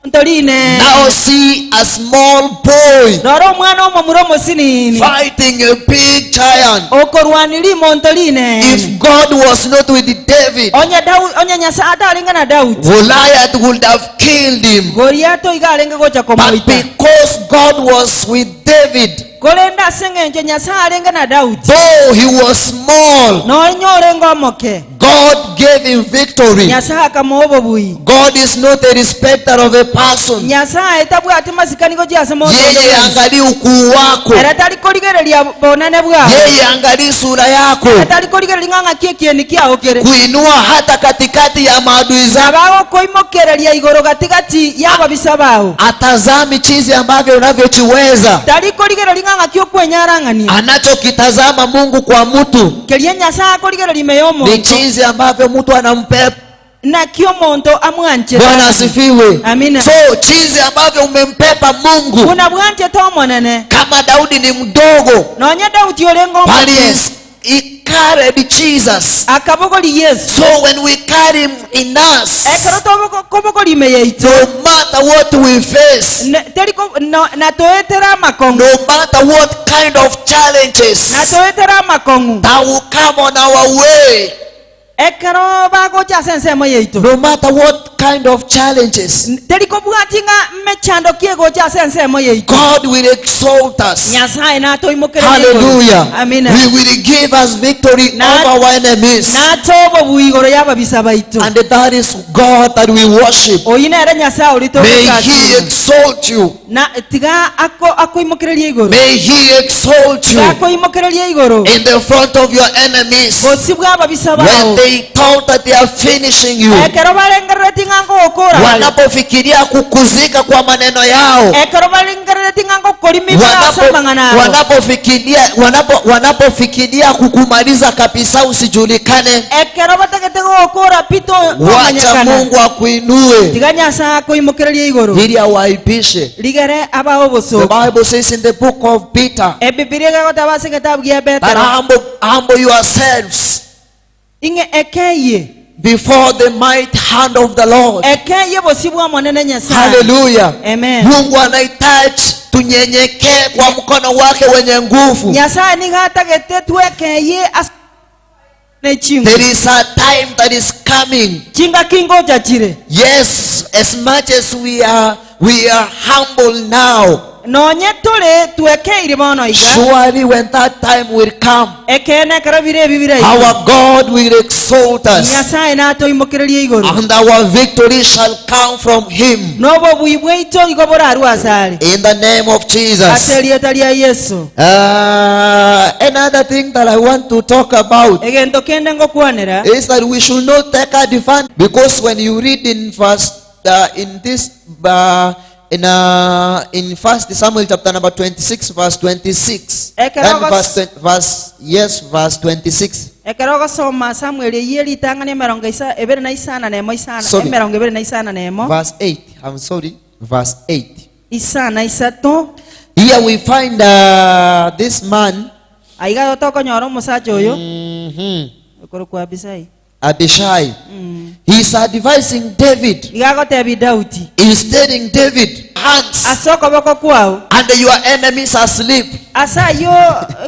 Speaker 4: ntorine.
Speaker 3: Now see a small boy
Speaker 4: rora omwana omomura omosinini
Speaker 3: fighting a big giant.
Speaker 4: Okorwaniri monto rinene.
Speaker 3: If God was not with David,
Speaker 4: onye Daudi onye Nyasaye ataringa na Daudi
Speaker 3: Goliath would have killed him.
Speaker 4: Goliath iga arenge gocha
Speaker 3: But
Speaker 4: komoita
Speaker 3: because God was with David,
Speaker 4: Korende ase eng'encho Nyasae arenge na Daudi,
Speaker 3: though he was small,
Speaker 4: nonya orenge omoke,
Speaker 3: God gave him victory.
Speaker 4: Nyasae akamoa obobui.
Speaker 3: God is not a respecter of a person.
Speaker 4: Nyasae tabwati masikani gochia ase monto onde
Speaker 3: Yeye
Speaker 4: bwensi.
Speaker 3: angalii ukuu wako,
Speaker 4: Ere tari korigereria bonene bwao.
Speaker 3: yeye angalii sura yako,
Speaker 4: Ere tari korigereria ng'a ng'aki ekieni kiao kere.
Speaker 3: kuinua hata katikati ya maadui zako.
Speaker 4: Nabo agokoimokereria igoro gati-gati y'ababisa bao.
Speaker 3: Atazami jinsi ambavyo unavyojiweza,
Speaker 4: Tari korigereria ng'a ng'aki okwenyarang'ania.
Speaker 3: anachokitazama Mungu kwa mtu
Speaker 4: Keria Nyasae akorigereria ime
Speaker 3: ni
Speaker 4: y'omonto,
Speaker 3: jinsi ambavyo mtu anampepa.
Speaker 4: naki omonto amwanchete.
Speaker 3: Bwana asifiwe.
Speaker 4: Amina.
Speaker 3: So jinsi ambavyo umempepa Mungu,
Speaker 4: Buna bwanchete Omonene,
Speaker 3: kama Daudi ni mdogo,
Speaker 4: nonya Daudi orenge
Speaker 3: but
Speaker 4: omoke,
Speaker 3: he carried Jesus.
Speaker 4: akabogoria Yesu.
Speaker 3: So when we carry him in us,
Speaker 4: Ekero tokobogoria ime yaito,
Speaker 3: no matter what we face,
Speaker 4: ne- teri ko- no- na toetera amakong'u,
Speaker 3: no matter what kind of challenges
Speaker 4: na toetera amakong'u,
Speaker 3: that will come on our way,
Speaker 4: ekero bagocha ase ensemo yaito,
Speaker 3: no matter what kind of challenges,
Speaker 4: teri kobwati ng'a mechando ki egocha ase ensemo yaito,
Speaker 3: God will exalt us.
Speaker 4: Nyasaye natoimokereria igoro.
Speaker 3: Hallelujah.
Speaker 4: Amina.
Speaker 3: He will give us victory over our enemies.
Speaker 4: Natoe obobui igoro y'ababisa baito.
Speaker 3: And that is God that we worship.
Speaker 4: Oyio nere Nyasaye oria
Speaker 3: May He
Speaker 4: togosasima.
Speaker 3: exalt you.
Speaker 4: Na tiga ako akoimokereria igoro.
Speaker 3: May He exalt you
Speaker 4: Tiga akoimokereria igoro.
Speaker 3: in the front of your enemies.
Speaker 4: Bosio bw'ababisa
Speaker 3: When
Speaker 4: bao.
Speaker 3: they thought that they are finishing you,
Speaker 4: Ekero barengerereti ng'a ngogokora bare.
Speaker 3: wanapofikiria kukuzika kwa maneno yao,
Speaker 4: Ekero barengerereti ng'a ngokorimibora ase
Speaker 3: wanapo,
Speaker 4: amang'ana abo.
Speaker 3: wanapofikiria wanapo, wanapofikiria kukumaliza kabisa usijulikane,
Speaker 4: Ekero batagete gogokora pi to-
Speaker 3: wacha
Speaker 4: tomanyekana.
Speaker 3: Mungu akuinue
Speaker 4: Tiga Nyasaye akoimokereria igoro.
Speaker 3: ili awaipishe.
Speaker 4: Rigere abae
Speaker 3: The
Speaker 4: obosooku.
Speaker 3: Bible says in the book of Peter
Speaker 4: Ebibilia egagoteba ase egetabu gia
Speaker 3: that
Speaker 4: Petero,
Speaker 3: humble, humble yourselves
Speaker 4: ing'e ekeyie
Speaker 3: before the might hand of the Lord.
Speaker 4: ekeyie bosio bwa Omonene Nyasaye.
Speaker 3: Hallelujah.
Speaker 4: Amen.
Speaker 3: Mungu anahitaji tunyenyekee kwa mkono wake wenye nguvu.
Speaker 4: Nyasaye nigo atagete twekeyie ase ne chinguru.
Speaker 3: There is a time that is coming.
Speaker 4: Chingaki ngocha chire.
Speaker 3: Yes, as much as we are humble now.
Speaker 4: Nonye tore twekeire bono iga.
Speaker 3: Surely when that time will come,
Speaker 4: Ekeene ekero bire ebi bire iga.
Speaker 3: our God will exalt us
Speaker 4: Nyasaye natoimokererie igoro.
Speaker 3: and our victory shall come from him.
Speaker 4: Nobobui bwaito igo borarwe ase are.
Speaker 3: In the name of Jesus.
Speaker 4: Ase erieta ria Yesu.
Speaker 3: Another thing that I want to talk about
Speaker 4: Egento kende ngokwanera.
Speaker 3: is that we should not take advantage, because when you read in verse in this in First Samuel chapter number 26 verse 26
Speaker 4: Ekero
Speaker 3: and verse verse yes verse 26.
Speaker 4: Ekero ogosoma Samuel eyio eritang'ani emerongo isa ebere na isana na emo isana
Speaker 3: Sorry.
Speaker 4: emerongo ebere na isana na emo.
Speaker 3: Verse 8. I'm sorry, verse 8.
Speaker 4: Isana isato.
Speaker 3: Here we find this man.
Speaker 4: Aiga tokonyora omosacha oyo. Okoro kwa Abishai.
Speaker 3: Abishai. He's advising David.
Speaker 4: Iga agotebi Daudi.
Speaker 3: He's telling David, hands.
Speaker 4: Ase okoboko kwao.
Speaker 3: And your enemies are asleep.
Speaker 4: Ase ayio,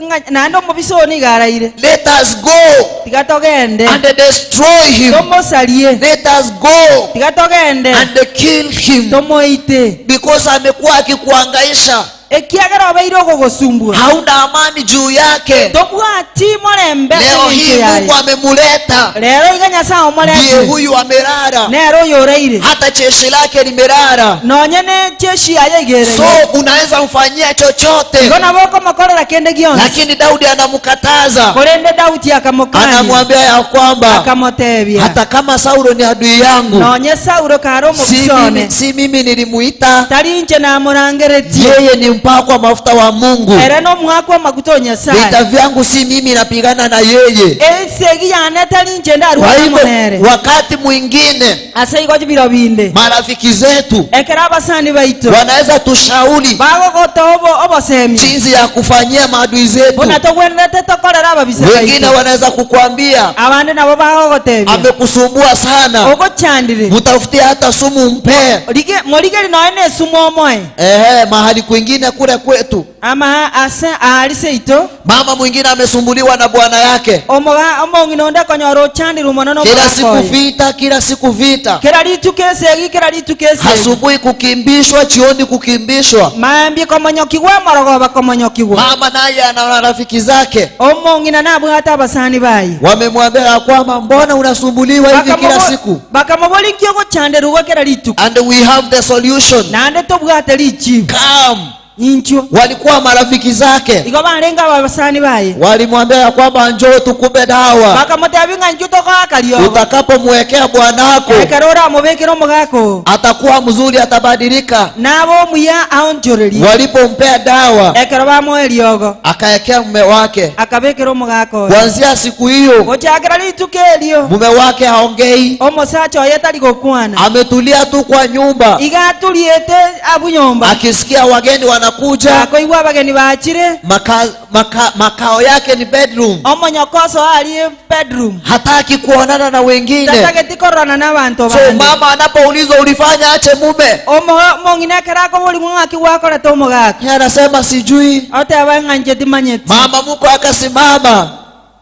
Speaker 4: ng'a, naende omobisa oo nigo araire.
Speaker 3: Let us go.
Speaker 4: Tiga togende.
Speaker 3: And destroy him.
Speaker 4: Tomosarie.
Speaker 3: Let us go.
Speaker 4: Tiga togende.
Speaker 3: And kill him.
Speaker 4: Tomoite.
Speaker 3: Because amekuwa akikuhangaisha.
Speaker 4: Ekiagera obeire ogogosumbua.
Speaker 3: Hauna amani juu yake.
Speaker 4: Tobwati morembe ase
Speaker 3: Leo
Speaker 4: engencho
Speaker 3: hii
Speaker 4: yaye.
Speaker 3: Mungu amemuleta.
Speaker 4: Rero iga Nyasaye omorete.
Speaker 3: Ndiye huyu amelala.
Speaker 4: Nero oyo oraire.
Speaker 3: Hata jeshi lake limelala.
Speaker 4: Nonye ne jeshi yaye igereye.
Speaker 3: So unaweza mfanyia chochote.
Speaker 4: Igo nabo okomokorera kende gionsi.
Speaker 3: Lakini Daudi anamkataza.
Speaker 4: Korende Daudi akamokania.
Speaker 3: Anamwambia ya kwamba
Speaker 4: Akamotebia.
Speaker 3: hata kama Saulo ni adui yangu.
Speaker 4: Nonye Saulo kare omobisone.
Speaker 3: Si mimi nilimuita.
Speaker 4: Tari inche namorangeretie.
Speaker 3: Yeye ni mpakwa mafuta wa Mungu.
Speaker 4: Ere nomwakwa amaguta o Nyasaye.
Speaker 3: Vita vyangu si mimi napigana na yeye.
Speaker 4: Esegi yane tari inche ndarwana
Speaker 3: Kwa hivyo
Speaker 4: monere.
Speaker 3: wakati mwingine
Speaker 4: Ase igo biro binde.
Speaker 3: marafiki zetu
Speaker 4: Ekero abasani baito.
Speaker 3: wanaweza tushauri
Speaker 4: Bagogota obosemi.
Speaker 3: jinsi ya kufanyia maadui zetu.
Speaker 4: Buna togwenerete tokorera ababisa
Speaker 3: Wengine
Speaker 4: baito.
Speaker 3: wanaweza kukwambia
Speaker 4: Abande nabo bagogotebia.
Speaker 3: amekusumbua sana.
Speaker 4: Ogochandire.
Speaker 3: Mtafutie hata sumu mpe.
Speaker 4: Morigeri noe ne sumu omoe.
Speaker 3: Mahali kwingine mwingine kule kwetu,
Speaker 4: Ama ase aari seito,
Speaker 3: mama mwingine amesumbuliwa na bwana yake
Speaker 4: omoga omong'ina onde akonyora ochandirwe mono
Speaker 3: kila
Speaker 4: nomogaka
Speaker 3: siku
Speaker 4: oye.
Speaker 3: vita, kila siku vita,
Speaker 4: Kera rituko esegi, kera rituko esegi.
Speaker 3: asubuhi kukimbishwa, jioni kukimbishwa.
Speaker 4: Mambia komonyokigwa amorogoba komonyokigwa.
Speaker 3: Mama naye ana rafiki zake
Speaker 4: Omong'ina nabwate abasani baye.
Speaker 3: wamemwambia ya kwamba mbona unasumbuliwa hivi kila siku,
Speaker 4: Bakamobori nki ogochanderwa kera rituko.
Speaker 3: and we have the solution.
Speaker 4: Naende tobwate richibu.
Speaker 3: Come.
Speaker 4: Ninchwo.
Speaker 3: Walikuwa marafiki zake,
Speaker 4: Igo barenge abasani baye.
Speaker 3: walimwambia ya kwamba njoo tukupe dawa,
Speaker 4: Bakamotebia ng'a inchuo togoaka riogo.
Speaker 3: utakapomwekea bwanako
Speaker 4: Ekero oramobekere omogaka oo.
Speaker 3: atakuwa mzuri, atabadilika.
Speaker 4: Nabe omuya aonchorerie.
Speaker 3: Walipompea dawa
Speaker 4: Ekero bamoa eriogo.
Speaker 3: akaekea mume wake.
Speaker 4: Akabekera omogaka oye.
Speaker 3: Kuanzia siku hiyo
Speaker 4: Gochakera rituko erio.
Speaker 3: mume wake haongei,
Speaker 4: Omosacha oye tari gokwana.
Speaker 3: ametulia tu kwa nyumba,
Speaker 4: Iga aturiete abwo nyomba.
Speaker 3: akisikia wageni wanakuja
Speaker 4: Gakoigwa abageni bachire.
Speaker 3: maka, maka, makao yake ni bedroom,
Speaker 4: Omonyokoso arie bedroom.
Speaker 3: hataki kuonana na wengine.
Speaker 4: Tatageti kororana na abanto
Speaker 3: So
Speaker 4: bande.
Speaker 3: mama anapoulizwa ulifanya ache mume,
Speaker 4: Omong'ina ekero akoborigwa ng'aki gwakorete omogaka.
Speaker 3: yeye anasema sijui.
Speaker 4: Oteba ng'a inche timanyeti.
Speaker 3: Mama muko akasimama,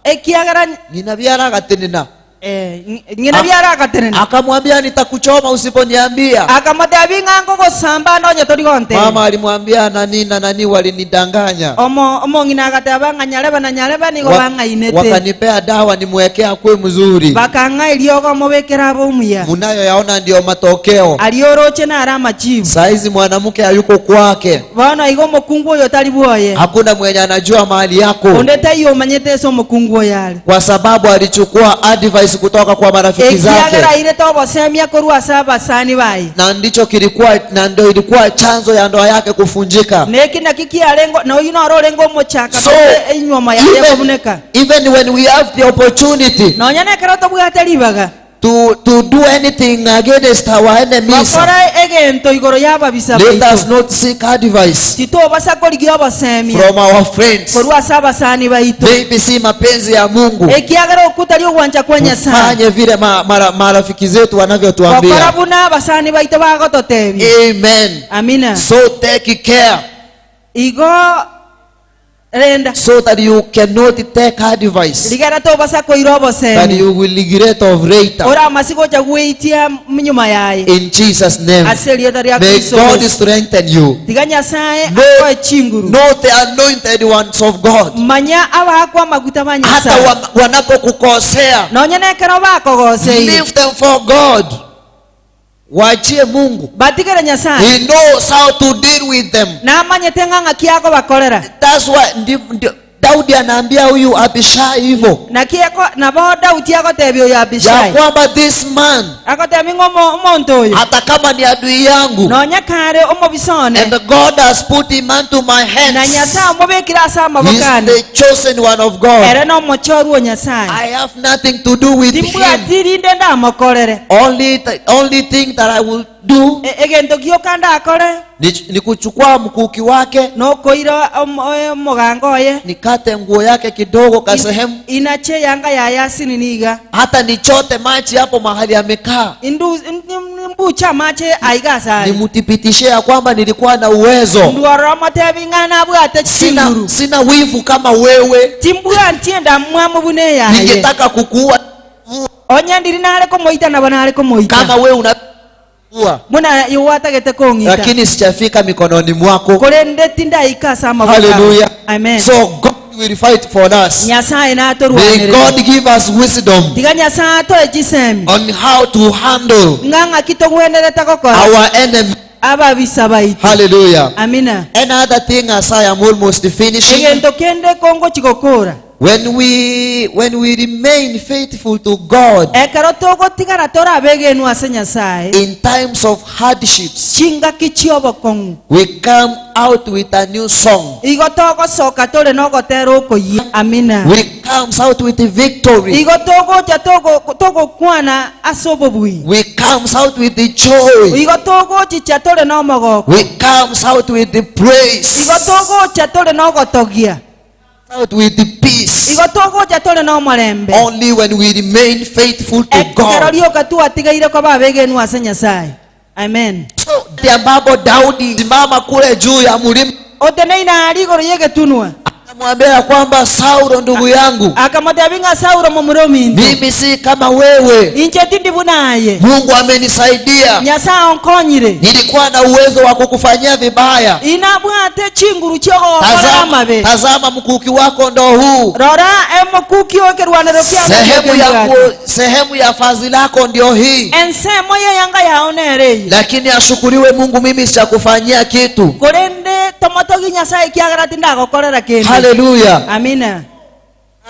Speaker 4: Ekiagera
Speaker 3: ng'ina biara agatenena,
Speaker 4: eh, ng'ina biara agatenena.
Speaker 3: akamwambia nitakuchoma usiponiambia.
Speaker 4: Akamotebia ng'a ngogosamba nonye tori gontebia.
Speaker 3: Mama alimwambia nani na nani walinidanganya,
Speaker 4: Omo omong'ina agateba ng'a nyarebe na nyarebe nigo bang'ainete.
Speaker 3: wakanipea dawa nimwekea akwe mzuri.
Speaker 4: Bakang'a eriogo omobekere abe omuya.
Speaker 3: Munayoyaona ndiyo matokeo.
Speaker 4: Aria oroche nare amachibu.
Speaker 3: Saizi mwanamke hayuko kwake,
Speaker 4: Bono iga omokungu oyo tari bwoye.
Speaker 3: hakuna mwenye anajua mahali yako,
Speaker 4: Onde taiyo omanyete ase omokungu oyo are.
Speaker 3: kwa sababu alichukua advice kutoka kwa marafiki zake,
Speaker 4: Ekiagera airete obosemia korwa ase abasani baye.
Speaker 3: na ndicho kilikuwa na ndio ilikuwa chanzo ya ndoa yake kufunjika.
Speaker 4: Neki naki kiarengo na oyu noro orenge omochaka
Speaker 3: So
Speaker 4: enywoma yaye
Speaker 3: even,
Speaker 4: ekobuneka.
Speaker 3: even when we have the opportunity
Speaker 4: Nonya nekero tobwate ribaga.
Speaker 3: to do anything against our enemies,
Speaker 4: Gokora egento igoro y'ababisa
Speaker 3: let us
Speaker 4: baito.
Speaker 3: not seek advice
Speaker 4: Titobasa korigia obosemia
Speaker 3: from our friends.
Speaker 4: korwa ase abasani baito.
Speaker 3: Maybe si mapenzi ya Mungu
Speaker 4: Ekiagera okutari ogwancha kwa Nyasaye.
Speaker 3: tufanye vile ma, mara, marafiki zetu
Speaker 4: Gokora
Speaker 3: wanavyotuambia.
Speaker 4: buna abasani baito bagototebia.
Speaker 3: Amen.
Speaker 4: Amina.
Speaker 3: So take care
Speaker 4: Igo renda
Speaker 3: so that you cannot take advice
Speaker 4: rigera tobasa koira
Speaker 3: that
Speaker 4: obosemi
Speaker 3: you will regret of later.
Speaker 4: oramasi gocha gweitia nyuma yaye
Speaker 3: In Jesus' name.
Speaker 4: ase erieta ria
Speaker 3: May
Speaker 4: Kristo
Speaker 3: God
Speaker 4: Yesu.
Speaker 3: strengthen you.
Speaker 4: Tiga Nyasaye
Speaker 3: No,
Speaker 4: akoe chinguru.
Speaker 3: not the anointed ones of God.
Speaker 4: Manya abakwa amaguta ba
Speaker 3: Hata
Speaker 4: Nyasaye.
Speaker 3: wanapokukosea,
Speaker 4: Nonya nekero bakogoseire.
Speaker 3: leave them for God. Waachie Mungu.
Speaker 4: Batigere Nyasaye.
Speaker 3: He knows how to deal with them.
Speaker 4: Namanyete ng'a ng'aki akobakorera.
Speaker 3: That's why Daudi anaambia huyu Abishai hivyo
Speaker 4: Naki nabo Daudi agotebia oyo
Speaker 3: ya
Speaker 4: Abishai.
Speaker 3: kwamba this man
Speaker 4: Agotebia ng'a omonto oyo.
Speaker 3: hata kama ni adui yangu,
Speaker 4: Nonya kare omobisone.
Speaker 3: and God has put him unto my
Speaker 4: Na
Speaker 3: hands.
Speaker 4: Nyasaye omobekire ase amaboko
Speaker 3: He's
Speaker 4: ane.
Speaker 3: the chosen one of God.
Speaker 4: Ere nomochorwa o Nyasaye.
Speaker 3: I have nothing to do with him.
Speaker 4: Timbwati rinde ndamokorere.
Speaker 3: Only thing that I will do
Speaker 4: Egento gioka ndakore.
Speaker 3: ni kuchukua mkuki wake,
Speaker 4: Nokoira omogango oye.
Speaker 3: nikate nguo yake kidogo ka sehemu,
Speaker 4: Inache yanga yaya asini niga.
Speaker 3: hata nichote maji hapo mahali amekaa,
Speaker 4: Mbucha mache aiga asare.
Speaker 3: nimthibitishie ya kwamba nilikuwa na uwezo.
Speaker 4: Ndwara motebi ng'a nabwate chinguru.
Speaker 3: Sina wivu kama wewe.
Speaker 4: Timbwantie ndamwamu bune yaye.
Speaker 3: Ningetaka kukuua
Speaker 4: Onye ndiri nare komoita nabo nare komoita.
Speaker 3: kama wewe una
Speaker 4: Muna yuwatagete kong'ita.
Speaker 3: lakini sijafika mikononi mwako.
Speaker 4: Korende tindaika ase amaboko.
Speaker 3: Hallelujah.
Speaker 4: Amen.
Speaker 3: So God will fight for us.
Speaker 4: Nyasaye
Speaker 3: May
Speaker 4: natorwanere.
Speaker 3: God give us wisdom
Speaker 4: Tiga Nyasaye atoe chisemi.
Speaker 3: on how to handle
Speaker 4: Ng'a ng'aki togwenerete gokora.
Speaker 3: our enemy.
Speaker 4: Ababisa baito.
Speaker 3: Hallelujah.
Speaker 4: Amina.
Speaker 3: Another thing, as I am almost finishing,
Speaker 4: Egento kende kongo chigokora.
Speaker 3: when we remain faithful to God
Speaker 4: Ekero togotigara torabegenwa ase Nyasaye.
Speaker 3: in times of hardships,
Speaker 4: Chingaki chiobokong'u.
Speaker 3: we come out with a new song.
Speaker 4: Igo togosoka tore nogotera okoyia. Amina.
Speaker 3: We come out with victory.
Speaker 4: Igo togocha togokwana ase obobui.
Speaker 3: We come out with the joy.
Speaker 4: Igo togochicha tore nomogoko.
Speaker 3: We come out with the praise.
Speaker 4: Igo togocha tore nogotogia.
Speaker 3: Out with the peace.
Speaker 4: Igo togocha tore nomorembe.
Speaker 3: Only when we remain faithful to
Speaker 4: Ekero
Speaker 3: God.
Speaker 4: rioka twatigaire koba abegenwa ase Nyasaye. Amen.
Speaker 3: So ambapo Daudi simama kule juu ya mlima.
Speaker 4: Oteneine aria igoro y'egetunwa.
Speaker 3: Anamwambia ya kwamba Saulo, ndugu yangu,
Speaker 4: Akamotebia ng'a Saulo momura ominto,
Speaker 3: mimi si kama wewe,
Speaker 4: inche tindi buna aye.
Speaker 3: Mungu amenisaidia,
Speaker 4: Nyasae onkonyire.
Speaker 3: nilikuwa na uwezo wa kukufanyia vibaya.
Speaker 4: Inabwate chinguru chi'ogogokorera
Speaker 3: Tazama,
Speaker 4: amabe.
Speaker 3: tazama mkuki wako ndo huu,
Speaker 4: Rora emokuki okerwanero kiao
Speaker 3: sehemu ya,
Speaker 4: nakio
Speaker 3: ku,
Speaker 4: kembwate.
Speaker 3: sehemu ya fazi lako ndio hii,
Speaker 4: Ensemo y'eyanga yao nere eye.
Speaker 3: lakini ashukuriwe Mungu, mimi sitakufanyia kitu.
Speaker 4: Korende tomotogi Nyasae ekiagera tindagokorera kende.
Speaker 3: Haleluya!
Speaker 4: Amina.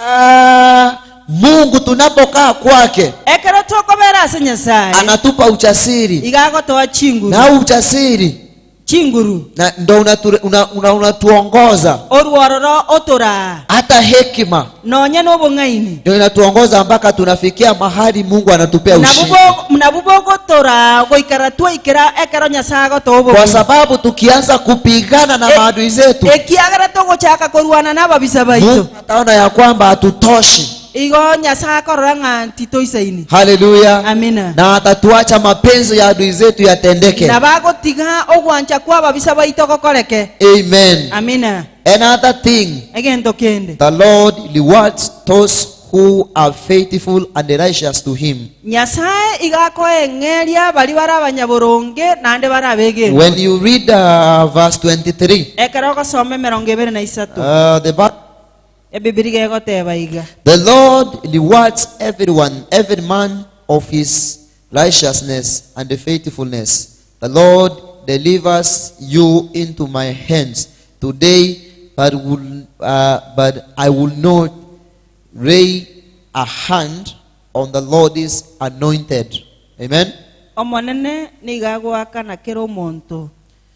Speaker 3: Ah, Mungu tunapokaa kwake
Speaker 4: Ekero tokobera ase Nyasae
Speaker 3: anatupa ujasiri,
Speaker 4: iga agotoa chinguru
Speaker 3: na huu ujasiri
Speaker 4: chinguru
Speaker 3: na ndo unatuongoza una, unatuongoza.
Speaker 4: orwororo otoraa
Speaker 3: hata hekima
Speaker 4: nonya na obong'aini
Speaker 3: ndio inatuongoza mpaka tunafikia mahali Mungu anatupea ushindi,
Speaker 4: nabo bogotoraa goikara twaikera ekero Nyasae agotoa
Speaker 3: kwa
Speaker 4: obong'aini
Speaker 3: sababu tukianza kupigana na
Speaker 4: Eh,
Speaker 3: maadui zetu
Speaker 4: ekiagera togochaka korwana na ababisa baito
Speaker 3: Mungu ataona ya kwamba hatutoshi.
Speaker 4: igo Nyasae akorora ng'a ntitoisaini.
Speaker 3: Haleluya!
Speaker 4: Amina.
Speaker 3: Na atatuacha mapenzi ya adui zetu yatendeke.
Speaker 4: Nabo agotiga ogwancha kwa ababisa baito gokoreke.
Speaker 3: Amen.
Speaker 4: Amina.
Speaker 3: Another thing,
Speaker 4: Egento kende
Speaker 3: the Lord rewards those who are faithful and righteous to him.
Speaker 4: Nyasae iga akoeng'eria baria bare abanyaboronge naende bare abegeni.
Speaker 3: When you read uh, verse 23,
Speaker 4: Ekero ogosoma emerongo ebere na isato
Speaker 3: uh, the Bible
Speaker 4: Ebibiri gegoteba iga
Speaker 3: The Lord rewards everyone, every man of his righteousness and faithfulness. The Lord delivers you into my hands today, but, will, uh, but I will not lay a hand on the Lord's anointed. Amen.
Speaker 4: Omonene nigo agoakana kera omonto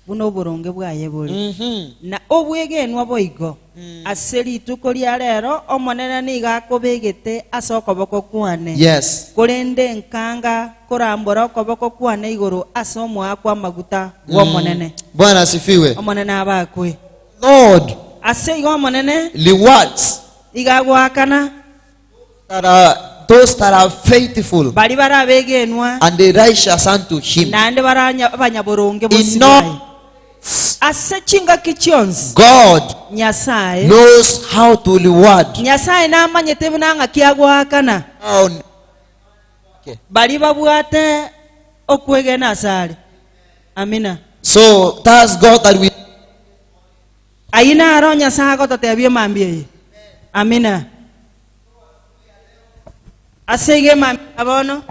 Speaker 4: buna oboronge bwaye bore, na obwegenwa boigo. Ase rituko ria rero Omonene nigo akobegete ase okoboko kwane.
Speaker 3: Yes.
Speaker 4: Korende nkanga korambora okoboko kwane igoro ase omoakwa amaguta bw'Omonene.
Speaker 3: Bwana asifiwe.
Speaker 4: Omonene abakwe.
Speaker 3: Lord
Speaker 4: Ase igo Omonene
Speaker 3: rewards
Speaker 4: iga agoakana
Speaker 3: that are those that are faithful
Speaker 4: baria bare abegenwa
Speaker 3: and the righteous unto him.
Speaker 4: naende bare abanyaboronge
Speaker 3: In
Speaker 4: bosio
Speaker 3: all
Speaker 4: baye. Ase chingaki chionsi
Speaker 3: God
Speaker 4: Nyasae
Speaker 3: knows how to reward.
Speaker 4: Nyasae namanyete buna ng'aki agoakana
Speaker 3: Now,
Speaker 4: baria babwate okwegena asare. Amina.
Speaker 3: So that's God that we
Speaker 4: Ayio naro Nyasae agototebia emambia eye. Amina. Ase igo emambia ya bono.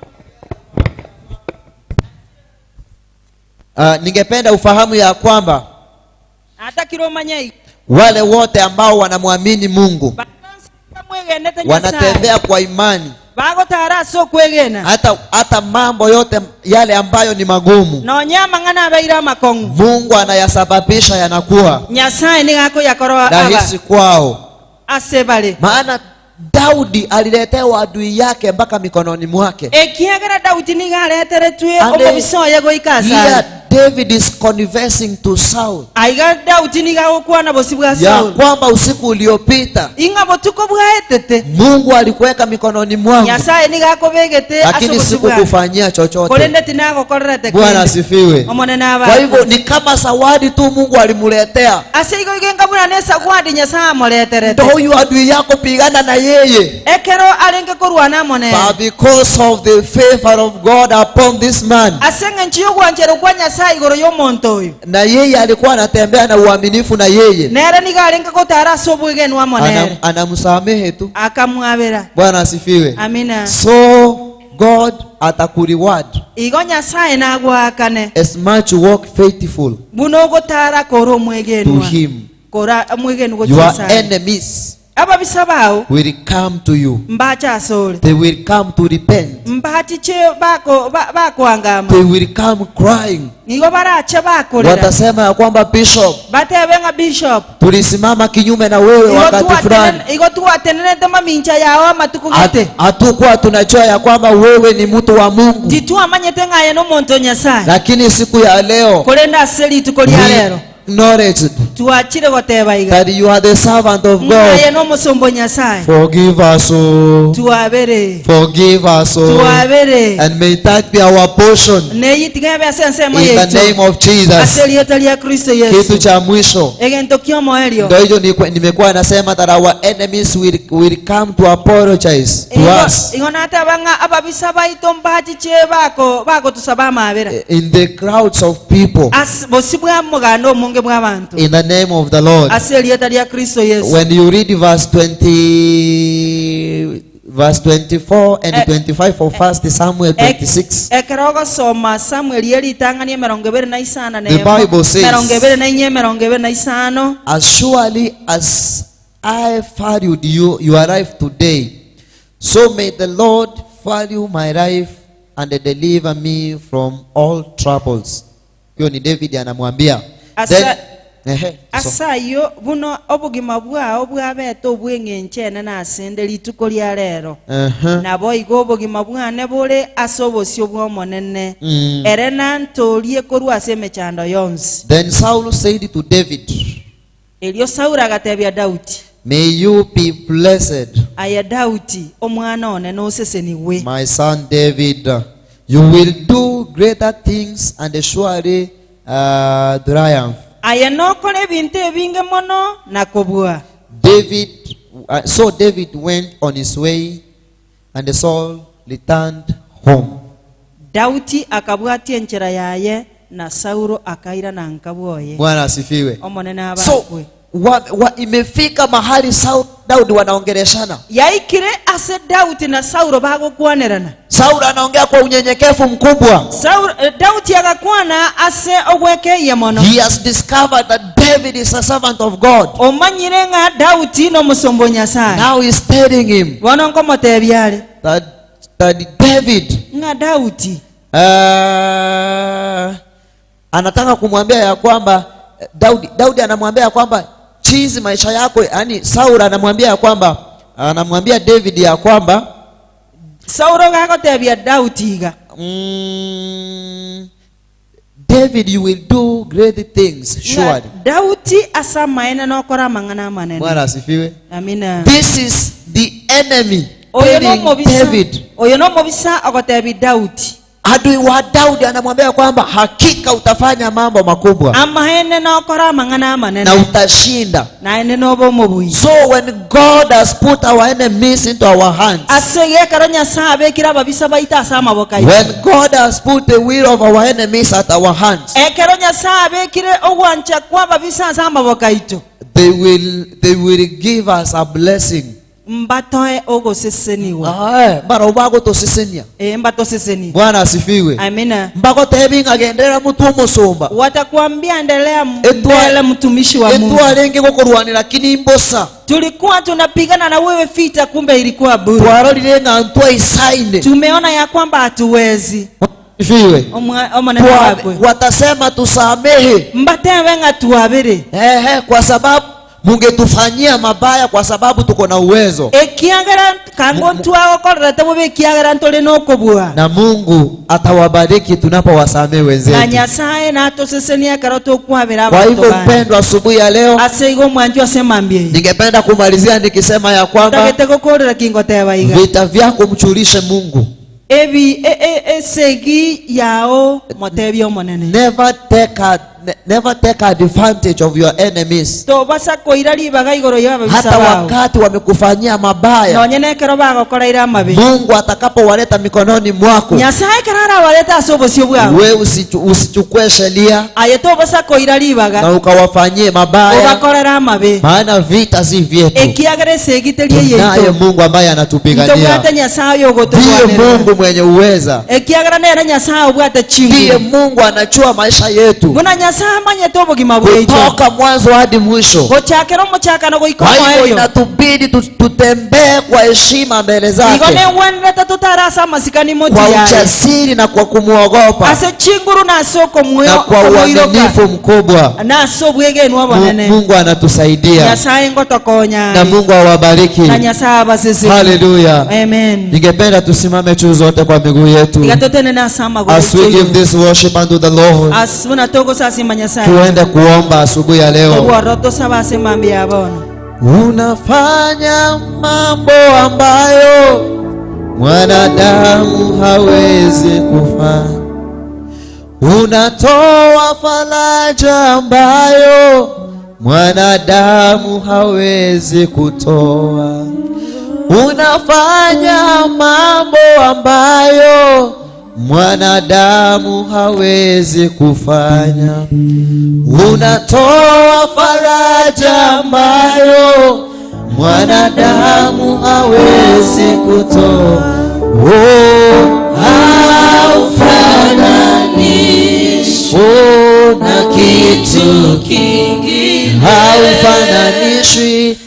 Speaker 3: Uh, ningependa ufahamu ya kwamba
Speaker 4: Natakire omanye iga.
Speaker 3: wale wote ambao wanamwamini Mungu
Speaker 4: Baria bonsi bamwegenete Nyasae
Speaker 3: wanatembea kwa imani,
Speaker 4: bagotara ase okwegena
Speaker 3: hata hata mambo yote yale ambayo ni magumu
Speaker 4: nonya amang'ana abeire amakong'u
Speaker 3: Mungu anayasababisha yanakuwa
Speaker 4: Nyasae nigo akoyakora aba
Speaker 3: rahisi kwao.
Speaker 4: ase bare.
Speaker 3: Maana Daudi aliletewa adui yake mpaka mikononi mwake.
Speaker 4: Ekiagera Daudi nigo areteretwe
Speaker 3: And
Speaker 4: omobisa oye goika
Speaker 3: Here
Speaker 4: asare.
Speaker 3: David is confessing to Saul
Speaker 4: Aiga Daudi nigo agokwana bosio bwa
Speaker 3: ya
Speaker 4: Saul
Speaker 3: kwamba usiku uliopita
Speaker 4: ing'a botuko bwaetete
Speaker 3: Mungu alikuweka mikononi mwangu,
Speaker 4: Nyasaye nigo akobegete ase
Speaker 3: lakini
Speaker 4: obosio bwane
Speaker 3: sikukufanyia chochote.
Speaker 4: korende tinagokorerete
Speaker 3: Bwana
Speaker 4: kende.
Speaker 3: asifiwe.
Speaker 4: Omonene
Speaker 3: Kwa hivyo
Speaker 4: abakwe.
Speaker 3: ni kama zawadi tu Mungu alimletea.
Speaker 4: Ase igo igo enga buna na esagwadi Nyasaye amoreterete.
Speaker 3: Ndo huyu adui yako, pigana na yeye.
Speaker 4: Ekero arenge korwana amo nere.
Speaker 3: But because of the favor of God upon this man,
Speaker 4: Ase eng'encho y'ogwancherwa kwa Nyasaye igoro y'omonto oyo.
Speaker 3: na yeye alikuwa anatembea na uaminifu na yeye
Speaker 4: Nere nigo arenge gotara ase obwegenwa amo
Speaker 3: Ana,
Speaker 4: nere.
Speaker 3: anamsamehe tu.
Speaker 4: Akamwabera.
Speaker 3: Bwana asifiwe.
Speaker 4: Amina.
Speaker 3: So God atakureward
Speaker 4: Igo Nyasaye nagwakane
Speaker 3: as much you walk faithful
Speaker 4: buna ogotara kore
Speaker 3: to
Speaker 4: omwegenwa
Speaker 3: him.
Speaker 4: kora omwegenwa
Speaker 3: Your
Speaker 4: gochia asare.
Speaker 3: enemies
Speaker 4: Ababisa bao
Speaker 3: will come to you.
Speaker 4: mbache asore
Speaker 3: They will come to repent.
Speaker 4: mbachiche bako bakoangama
Speaker 3: They will come crying.
Speaker 4: nigo barache bakorera
Speaker 3: Watasema ya kwamba bishop,
Speaker 4: batebe ng'a bishop
Speaker 3: tulisimama kinyume na wewe
Speaker 4: igo
Speaker 3: wakati fulani.
Speaker 4: twatenene- igo twatenenete mamincha yao amatuko gete
Speaker 3: Hatukuwa tunajua ya kwamba wewe ni mtu wa Mungu,
Speaker 4: titwamanyete ng'a aye nomonto o Nyasaye
Speaker 3: lakini siku ya leo
Speaker 4: korende ase rituko ria
Speaker 3: we
Speaker 4: rero
Speaker 3: acknowledged
Speaker 4: Twachire goteba iga,
Speaker 3: that you are the servant of
Speaker 4: ng'a aye
Speaker 3: God.
Speaker 4: nomosomba o Nyasae.
Speaker 3: Forgive us, oh.
Speaker 4: Twabere.
Speaker 3: Forgive us, oh.
Speaker 4: Twabere.
Speaker 3: And may that be our portion
Speaker 4: Neyio tiga ebe ase ensemo
Speaker 3: in the
Speaker 4: yaito.
Speaker 3: name of
Speaker 4: Ase
Speaker 3: Jesus.
Speaker 4: erieta ria Kristo
Speaker 3: Kitu
Speaker 4: Yesu.
Speaker 3: cha mwisho
Speaker 4: Egento ki'omoerio.
Speaker 3: ndio hicho nimekuwa nasema that our enemies will come to apologize to
Speaker 4: Igo
Speaker 3: us
Speaker 4: igo nateba ng'a ababisa baito mbachiche bako bagotusaba amabera.
Speaker 3: in the crowds of people
Speaker 4: Ase bosi bwa omoganda omonge bw'abanto.
Speaker 3: in the name of the Lord.
Speaker 4: Ase erieta ria Kristo Yesu.
Speaker 3: When you read verse 20, verse 24 and
Speaker 4: Eh,
Speaker 3: 25 of 1 Samuel 26,
Speaker 4: Ekero ogosoma Samuel eritang'ani emerongo ebere na isana na
Speaker 3: The
Speaker 4: emo,
Speaker 3: Bible says-
Speaker 4: emerongo ebere na inye, emerongo ebere na isano.
Speaker 3: as surely as I valued you, your life today, so may the Lord value my life and deliver me from all troubles. Huyo ni David anamwambia.
Speaker 4: Asa-
Speaker 3: Then, ehe, so,
Speaker 4: Ase ayio buna obogima bwao bwabete obw'eng'encho enene ase inde rituko ria rero, nabo igo obogima bwane bore ase obosio bw'Omonene, ere nantoorie korwa ase emechando yonsi.
Speaker 3: Then Saul said to David,
Speaker 4: Erio Saulo agatebia Daudi,
Speaker 3: May you be blessed,
Speaker 4: Aye Daudi, omwana one, nosesenigwe.
Speaker 3: my son David. You will do greater things and surely triumph.
Speaker 4: Aye nokore ebinto ebinge mono na kobua.
Speaker 3: David, so David went on his way, and Saul returned home.
Speaker 4: Daudi akabwatia enchera yaye, na Saulo akairana nka bwoye.
Speaker 3: Bwana asifiwe.
Speaker 4: Omonene
Speaker 3: So
Speaker 4: abakwe.
Speaker 3: wa, wa, imefika mahali Saul Daudi wanaongeleshana.
Speaker 4: Yaikire ase Daudi na Saulo bagokwanerana.
Speaker 3: Saul anaongea kwa unyenyekevu mkubwa.
Speaker 4: Saulo, eh, Daudi agakwana ase ogwekeyia mono.
Speaker 3: He has discovered that David is a servant of God.
Speaker 4: Omanyire ng'a Daudi nomosomba o Nyasae.
Speaker 3: Now he's telling him
Speaker 4: Bono nkomotebia are
Speaker 3: that David
Speaker 4: ng'a Daudi
Speaker 3: anataka kumwambia ya kwamba Daudi anamwambia ya kwamba chizi maisha yako, yani Saul anamwambia ya kwamba, anamwambia David ya kwamba
Speaker 4: Saulo gagotebia Daudi iga
Speaker 3: David, you will do great things
Speaker 4: Ng'a
Speaker 3: surely.
Speaker 4: Daudi ase amaene nokora amang'ana amanene.
Speaker 3: Bwana asifiwe.
Speaker 4: Amina.
Speaker 3: This is the enemy
Speaker 4: Oyo
Speaker 3: telling
Speaker 4: nomobisa,
Speaker 3: David.
Speaker 4: oyo nomobisa ogotebi Daudi.
Speaker 3: Adui wa Daudi anamwambia kwamba hakika utafanya mambo makubwa
Speaker 4: Amaene nokora amang'ana amanene.
Speaker 3: na utashinda.
Speaker 4: Naende nobe omobui.
Speaker 3: So when God has put our enemies into our hands,
Speaker 4: Ase gekero Nyasaye abekire ababisa baito ase amaboko aito.
Speaker 3: when God has put the will of our enemies at our hands,
Speaker 4: Ekero Nyasaye abekire ogwancha kwa ababisa ase amaboko aito,
Speaker 3: they will give us a blessing.
Speaker 4: Mbatoe ogoseseniwa.
Speaker 3: Mara bagotosesenia.
Speaker 4: Mbatoseseni.
Speaker 3: Bwana asifiwe.
Speaker 4: Amina.
Speaker 3: Mbagotebi ng'agenderera mutwe omusumba.
Speaker 4: Watakwambia endelea mbele mtumishi wa Mungu.
Speaker 3: Etwarenge gokorwanera lakini mbosa.
Speaker 4: Tulikuwa tunapigana na wewe vita, kumbe ilikuwa bure.
Speaker 3: Twarorire ng'a ntwaisaine.
Speaker 4: Tumeona ya kwamba hatuwezi.
Speaker 3: Asifiwe.
Speaker 4: Omonene wakwe.
Speaker 3: Watasema tusamehe.
Speaker 4: Mbatewe ng'a tuabere.
Speaker 3: Kwa sababu mungetufanyia mabaya kwa sababu tuko na uwezo.
Speaker 4: Ekiagera kango twagokorera bobe ekiagera ntore nokobua.
Speaker 3: Na Mungu atawabariki tunapowasamehe wenzetu.
Speaker 4: Na Nyasaye natosesenia ekero tokwabera
Speaker 3: Kwa
Speaker 4: abanto
Speaker 3: hivyo
Speaker 4: bande.
Speaker 3: mpendwa, asubuhi ya leo
Speaker 4: Ase igo mwancho ase mambia eye.
Speaker 3: ningependa kumalizia nikisema ya kwamba
Speaker 4: Ntagete gokorera kingoteba iga.
Speaker 3: vita vyako mchulishe Mungu.
Speaker 4: Ebi, esegi yao motebia omonene.
Speaker 3: Never take advantage of your enemies.
Speaker 4: Tobasa koira ribaga igoro ya ababisa
Speaker 3: Hata
Speaker 4: bao.
Speaker 3: wakati wamekufanyia mabaya,
Speaker 4: Nonye nekero bagokoreire amabe.
Speaker 3: Mungu atakapowaleta mikononi mwako,
Speaker 4: Nyasaye ekero arabarete ase obosio bwao,
Speaker 3: wewe usichukue sheria
Speaker 4: aye tobasa koira ribaga
Speaker 3: na ukawafanyie mabaya,
Speaker 4: obakorera amabe.
Speaker 3: maana vita si vyetu.
Speaker 4: Ekiagera esegi teri
Speaker 3: Tunaye
Speaker 4: eyeitu.
Speaker 3: Mungu ambaye anatupigania.
Speaker 4: Ntobwate Nyasaye
Speaker 3: Ndiye
Speaker 4: ogotobwanera.
Speaker 3: Mungu mwenye uweza.
Speaker 4: Ekiagera nere Nyasaye obwate
Speaker 3: Ndiye
Speaker 4: chinguru.
Speaker 3: Mungu anachua maisha yetu
Speaker 4: Buna Nyasaye amanyete obogima bwaitu.
Speaker 3: kutoka mwanzo hadi mwisho.
Speaker 4: Gochakera omochakano goika
Speaker 3: Kwa hivyo
Speaker 4: omoerio.
Speaker 3: inatubidi tutembee kwa heshima mbele zake,
Speaker 4: Igo negwenerete totarase amasikani
Speaker 3: kwa
Speaker 4: moti yaye.
Speaker 3: ujasiri na kwa kumuogopa
Speaker 4: Ase chinguru na ase
Speaker 3: na kwa
Speaker 4: okomuiroka.
Speaker 3: uaminifu mkubwa.
Speaker 4: Na ase obwegenwa bonene.
Speaker 3: Mungu anatusaidia
Speaker 4: Nyasaye ngotokonya.
Speaker 3: na Mungu awabariki.
Speaker 4: Na Nyasaye abasesenie.
Speaker 3: Haleluya.
Speaker 4: Amen.
Speaker 3: Ningependa tusimame tu zote kwa miguu yetu
Speaker 4: Tiga totene na ase amagoro
Speaker 3: as we
Speaker 4: aito.
Speaker 3: give this worship unto the Lord.
Speaker 4: As buna togosasima Gosasima Nyasaye.
Speaker 3: Tuende kuomba asubuhi ya leo.
Speaker 4: Tobwororo tosabe ase mambia ya bono.
Speaker 3: Unafanya mambo ambayo mwanadamu hawezi kufanya. Unatoa faraja ambayo mwanadamu hawezi kutoa. Unafanya mambo ambayo mwanadamu hawezi kufanya. Unatoa faraja ambayo mwanadamu hawezi kutoa. Oh,
Speaker 1: Haufananishwi
Speaker 3: oh,
Speaker 1: na kitu kingine.
Speaker 3: haufananishwi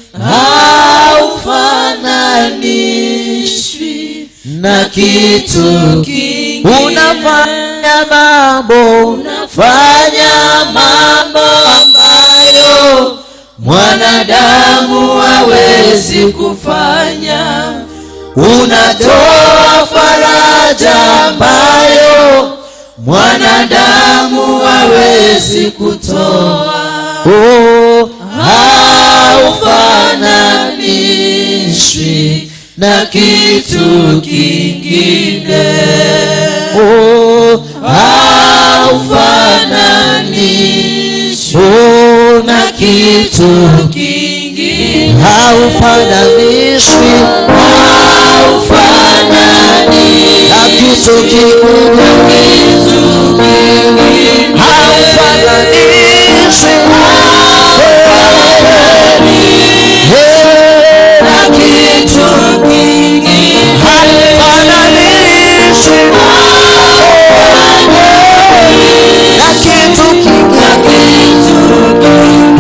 Speaker 1: Haufananishwi
Speaker 3: na
Speaker 1: kitu kingine.
Speaker 3: Unafanya mambo,
Speaker 1: Unafanya mambo ambayo mwanadamu hawezi kufanya.
Speaker 3: Unatoa faraja ambayo
Speaker 1: Mwanadamu hawezi kutoa.
Speaker 3: oh,
Speaker 1: Haufananishwi na kitu kingine.
Speaker 3: oh,
Speaker 1: Haufananishwi
Speaker 3: oh,
Speaker 1: na
Speaker 3: na
Speaker 1: kitu kingine.
Speaker 3: haufananishwi na kitu kingine, haufananishwi Hey,
Speaker 1: Na kitu kingine.
Speaker 3: haufananishwi na kitu kingine.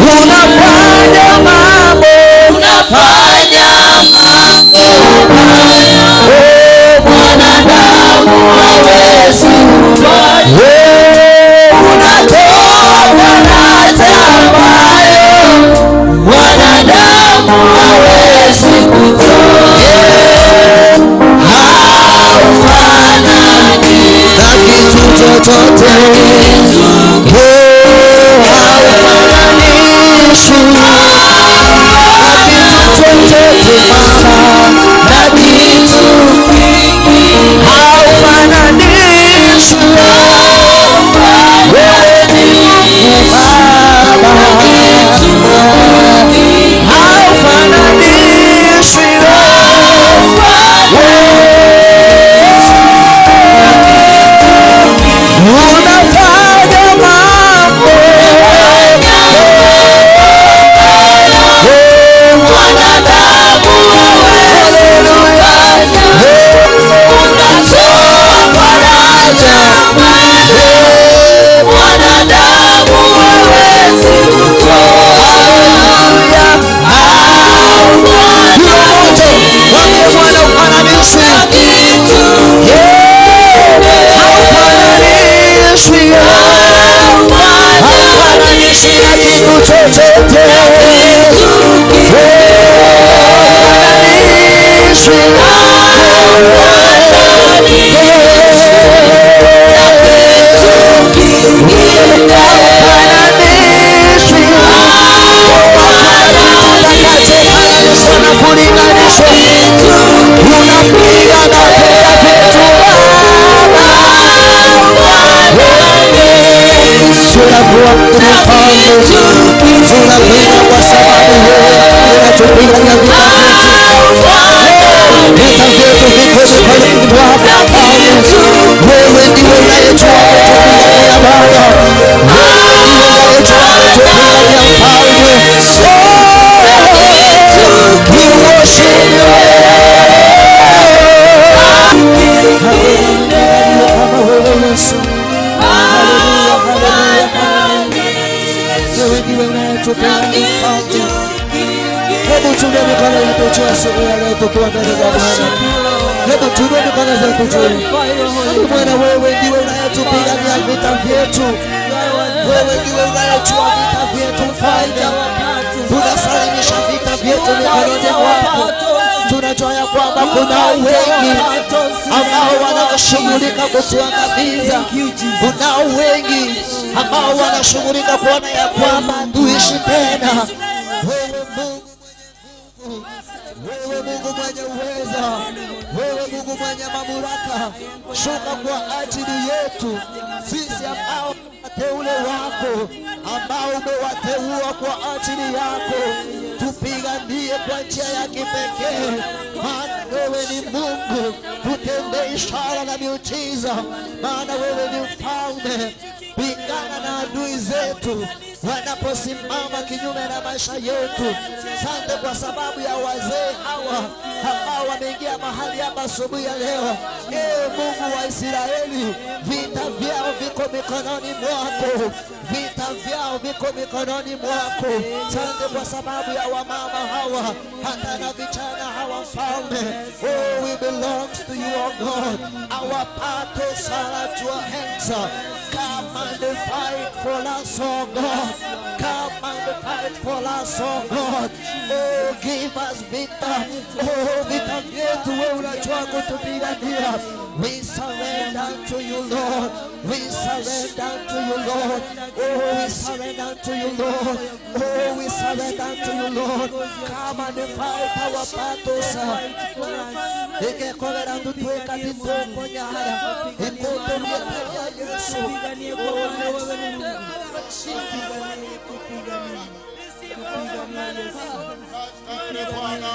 Speaker 3: Unafanya mambo
Speaker 1: Unafanya mambo
Speaker 3: oh,
Speaker 1: mwanadamu hawezi kufanya.
Speaker 3: oh,
Speaker 1: Unatoa faraja ambayo mwanadamu hawezi kutoa. Haufanani
Speaker 3: na kitu chochote Oh, haufananishwi na kitu chochote mama,
Speaker 1: na kitu kingine.
Speaker 3: haufananishwi wewe ni Mungu Baba, haufananishwi wewe, unafanya mambo
Speaker 1: Mwanadamu hawezi kufanya. Unatoa faraja ambayo mwanadamu hawezi kutoa.
Speaker 3: Haufananishwi. Haufananishwi. Haufananishwi na kitu chochote. Haufananishwi. Haufananishwi. Tutakachofananishwa na kulinganishwa. Unapiga na vita vyetu Baba. Tunakuabudu Mfalme, tunapiga kwa sababu wewe unatupigania vita vyetu. Vita vyetu viko mikononi mwako Mfalme. Wewe ndiwe unayejua kutupigania Baba. Wewe ndiwe unayejua kutupigania Mfalme. Oh, we worship you. Kama wewe Yesu. Haleluya, haleluya, haleluya. Wewe ndiwe unayetupigania Mfalme. Hebu tuinue mikono yetu juu asubuhi ya leo tukiwa mbele za Bwana. Hebu tuinue mikono zetu juu. Hebu Bwana, wewe ndiwe unayetupigania vita vyetu. Wewe ndiwe unayejua vita vyetu Mfalme. Tunasalimisha vita vyetu mikononi mwako. Tunajua ya kwamba kuna wengi ambao wanaoshughulika kutuangamiza. Kunao wengi ambao wanashughulika kuona ya kwamba tuishi tena. Wewe Mungu mwenye nguvu, wewe Mungu mwenye uweza, wewe Mungu mwenye mamlaka, shuka kwa ajili yetu sisi ambao wateule wako ambao umewateua kwa ajili yako, tupiganie kwa njia ya kipekee, maana wewe ni Mungu. Tutende ishara na miujiza, maana wewe ni mfalme. Pigana na adui zetu wanaposimama kinyume na maisha yetu. Sante kwa sababu ya wazee hawa ambao wameingia mahali hapa asubuhi ya leo. Ee Mungu wa Israeli, vita vyao viko mikononi mwako, vita vyao viko mikononi mwako. Sante kwa sababu ya wamama hawa hata na vijana hawa, Mfalme. Oh, we belongs to you, oh God. Our battles are at your hands. Come and fight for us, oh God. Come and fight for us, oh God. Oh, give us vita. Oh, vita vyetu wewe unajua kutupigania. We surrender to you, Lord. We surrender to you, Lord. Oh, we surrender to you, Lord. Oh, we surrender to you, Lord. Come and fight our battles. Ikekogera tutweka titoko nyara. Ikutumiatia Yesu.
Speaker 6: Nastahili Bwana,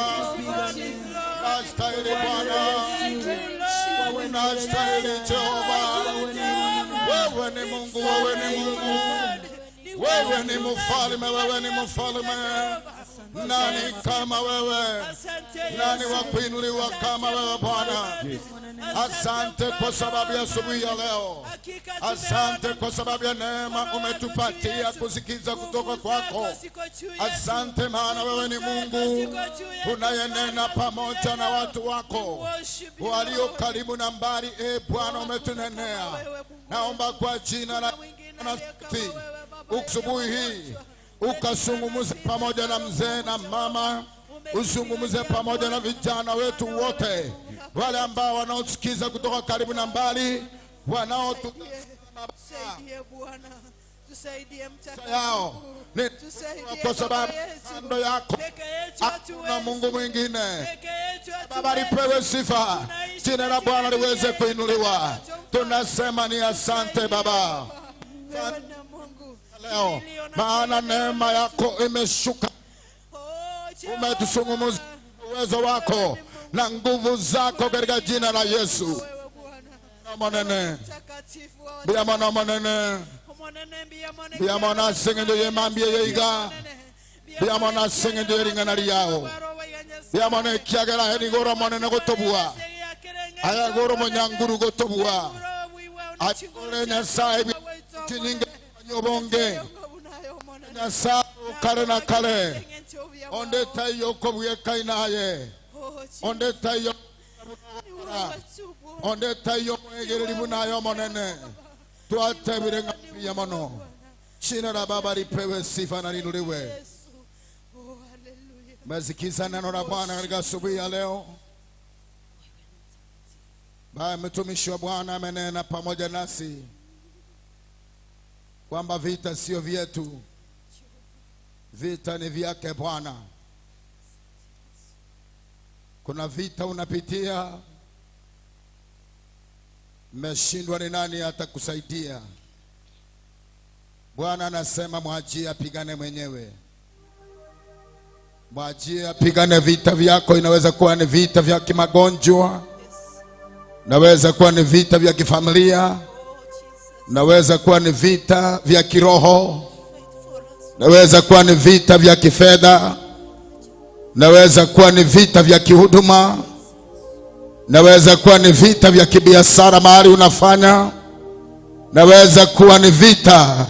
Speaker 6: nastahili Bwana, nastahili Jehova. Wewe ni Mungu, wewe ni Mungu, wewe ni mfalme, wewe ni mfalme. Nani kama wewe? Nani wa kuinuliwa kama wewe Bwana? Asante kwa sababu ya asubuhi ya leo. Asante kwa sababu ya neema umetupatia kusikiza kutoka kwako. Asante maana wewe ni Mungu unayenena pamoja na watu wako walio karibu na mbali. E Bwana, umetunenea. Naomba kwa jina la Nasi asubuhi hii ukazungumze pamoja na mzee na mama, uzungumze pamoja na vijana wetu wote, wale ambao wanaosikiza kutoka karibu na mbali, wanaotu
Speaker 1: Tusaidie Bwana, tusaidie
Speaker 6: yao
Speaker 1: mtakatifu,
Speaker 6: ni
Speaker 1: tusaidie
Speaker 6: kwa sababu
Speaker 1: Baba yetu.
Speaker 6: kando yako
Speaker 1: Peke yetu
Speaker 6: hakuna
Speaker 1: hatuwezi,
Speaker 6: Mungu mwingine.
Speaker 1: peke yetu
Speaker 6: Baba,
Speaker 1: hatuwezi.
Speaker 6: lipewe sifa, jina la Bwana liweze kuinuliwa. Tunasema ni asante Baba
Speaker 1: Wewe na Mungu
Speaker 6: leo, maana neema yako imeshuka,
Speaker 1: Oh, Jehova,
Speaker 6: umetusungumuza uwezo wako na nguvu zako katika jina la Yesu.
Speaker 1: wewe Bwana
Speaker 6: Monene
Speaker 1: mtakatifu wa
Speaker 6: bia mwana monene
Speaker 1: Omonene mbia mone
Speaker 6: bia mwana sengendo yemambie yeiga bia mwana sengendo yering'ana riao bia mwana ekiagera herigoro monene gotobua ayagoro monyanguru gotobua akore Nyasaye chinyinge nyobonge Nyasaye kare na kare onde taiyo kobweka inaye onde taiyo onde taiyo mwegereri bunayo monene twatebire ng'ambia mono jina la Baba lipewe sifa na liinuliwe. Mesikiza neno la Bwana katika asubuhi ya leo. Baye mtumishi wa Bwana amenena pamoja nasi kwamba vita sio vyetu, vita ni vyake Bwana. Kuna vita unapitia, mmeshindwa, ni nani atakusaidia? Bwana anasema mwachie apigane mwenyewe, mwachie apigane vita vyako. Inaweza kuwa ni vita vya kimagonjwa, naweza kuwa ni vita vya kifamilia, naweza kuwa ni vita vya kiroho, naweza kuwa ni vita vya kifedha, naweza kuwa ni vita vya kihuduma, naweza kuwa ni vita vya kibiashara mahali unafanya, naweza kuwa ni vita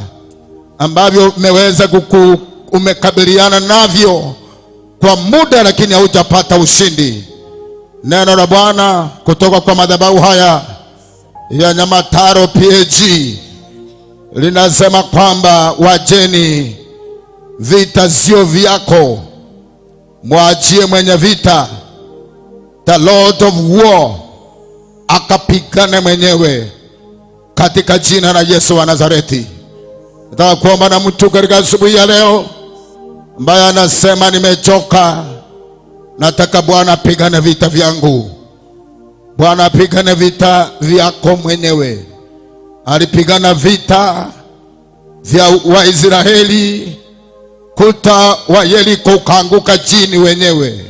Speaker 6: ambavyo umeweza kuku, umekabiliana navyo kwa muda lakini haujapata ushindi. Neno la Bwana kutoka kwa madhabahu haya ya Nyamataro PAG linasema kwamba wajeni, vita sio vyako, mwachie mwenye vita. The Lord of war akapigane mwenyewe katika jina la Yesu wa Nazareti. Nataka kuomba na mtu katika asubuhi ya leo ambaye anasema nimechoka, nataka Bwana apigane vita vyangu. Bwana apigane vita vyako mwenyewe. Alipigana vita vya Waisraeli, kuta wa Yeriko ukaanguka chini wenyewe.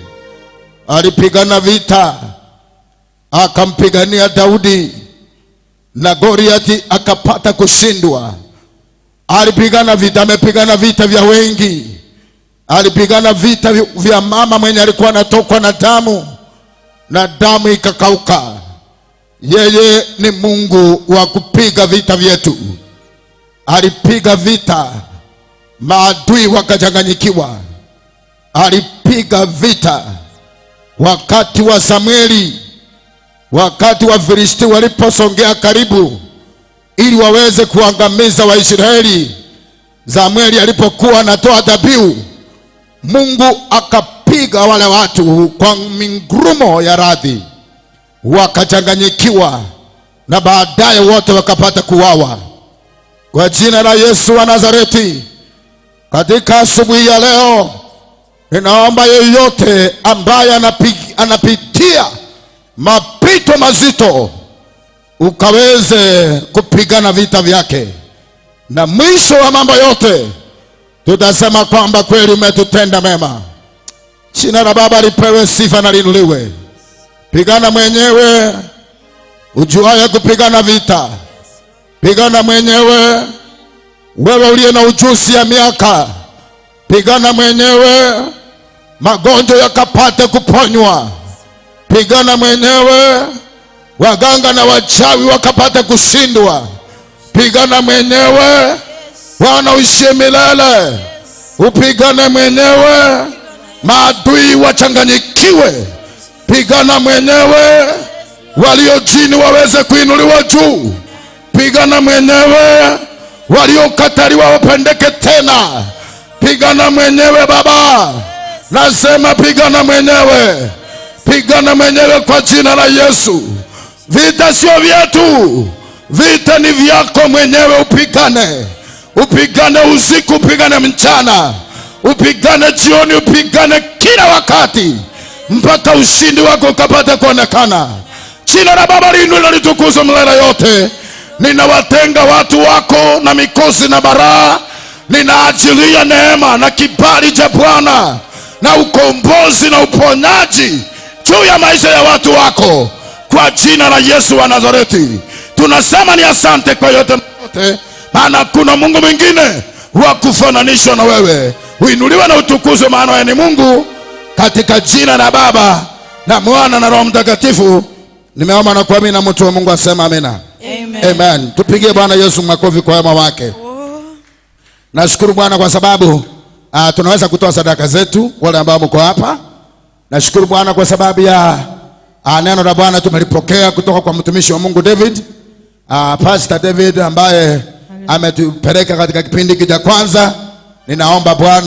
Speaker 6: Alipigana vita akampigania Daudi na Goliathi akapata kushindwa. Alipigana vita, amepigana vita vya wengi. Alipigana vita vya mama mwenye alikuwa anatokwa na damu na damu ikakauka. Yeye ni Mungu wa kupiga vita vyetu. Alipiga vita, maadui wakachanganyikiwa. Alipiga vita wakati wa Samueli, wakati wa Filisti waliposongea karibu ili waweze kuangamiza Waisraeli. Samueli alipokuwa anatoa dhabihu, Mungu akapiga wale watu kwa mingurumo ya radi, wakachanganyikiwa na baadaye wote wakapata kuwawa. Kwa jina la Yesu wa Nazareti, katika asubuhi ya leo ninaomba yeyote ambaye anapitia mapito mazito ukaweze kupigana vita vyake, na mwisho wa mambo yote tutasema kwamba kweli umetutenda mema. Jina la Baba lipewe sifa na liinuliwe. Pigana mwenyewe ujuaye kupigana vita, pigana mwenyewe wewe uliye na ujuzi ya miaka, pigana mwenyewe magonjwa yakapate kuponywa, pigana mwenyewe waganga na wachawi wakapate kushindwa, pigana mwenyewe Bwana uishie milele, upigane mwenyewe maadui wachanganyikiwe, pigana mwenyewe walio chini waweze kuinuliwa juu, pigana mwenyewe waliokataliwa wapendeke tena, pigana mwenyewe Baba, nasema pigana mwenyewe, pigana mwenyewe kwa jina la Yesu. Vita sio vyetu, vita ni vyako mwenyewe. Upigane, upigane usiku, upigane mchana, upigane jioni, upigane kila wakati, mpaka ushindi wako ukapate kuonekana. Jina la Baba liinuliwe na litukuzwe milele yote. Ninawatenga watu wako na mikosi na baraa, ninaachilia neema na kibali cha Bwana na ukombozi na uponyaji juu ya maisha ya watu wako kwa jina la Yesu wa Nazareti. Tunasema ni asante kwa yote yote, maana kuna Mungu mwingine wa kufananishwa na wewe. Uinuliwe na utukuzwe, maana wewe ni Mungu. Katika jina la Baba na Mwana na Roho Mtakatifu nimeomba na kuamini, na mtu wa Mungu asema amina.
Speaker 4: Amen.
Speaker 6: Amen. Tupigie Bwana Yesu makofi kwa wema wake. Nashukuru Bwana kwa sababu tunaweza kutoa sadaka zetu wale ambao mko hapa. Nashukuru Bwana kwa sababu ya neno la Bwana tumelipokea kutoka kwa mtumishi wa Mungu David, Pastor David ambaye ametupeleka katika kipindi hiki cha kwanza. Ninaomba Bwana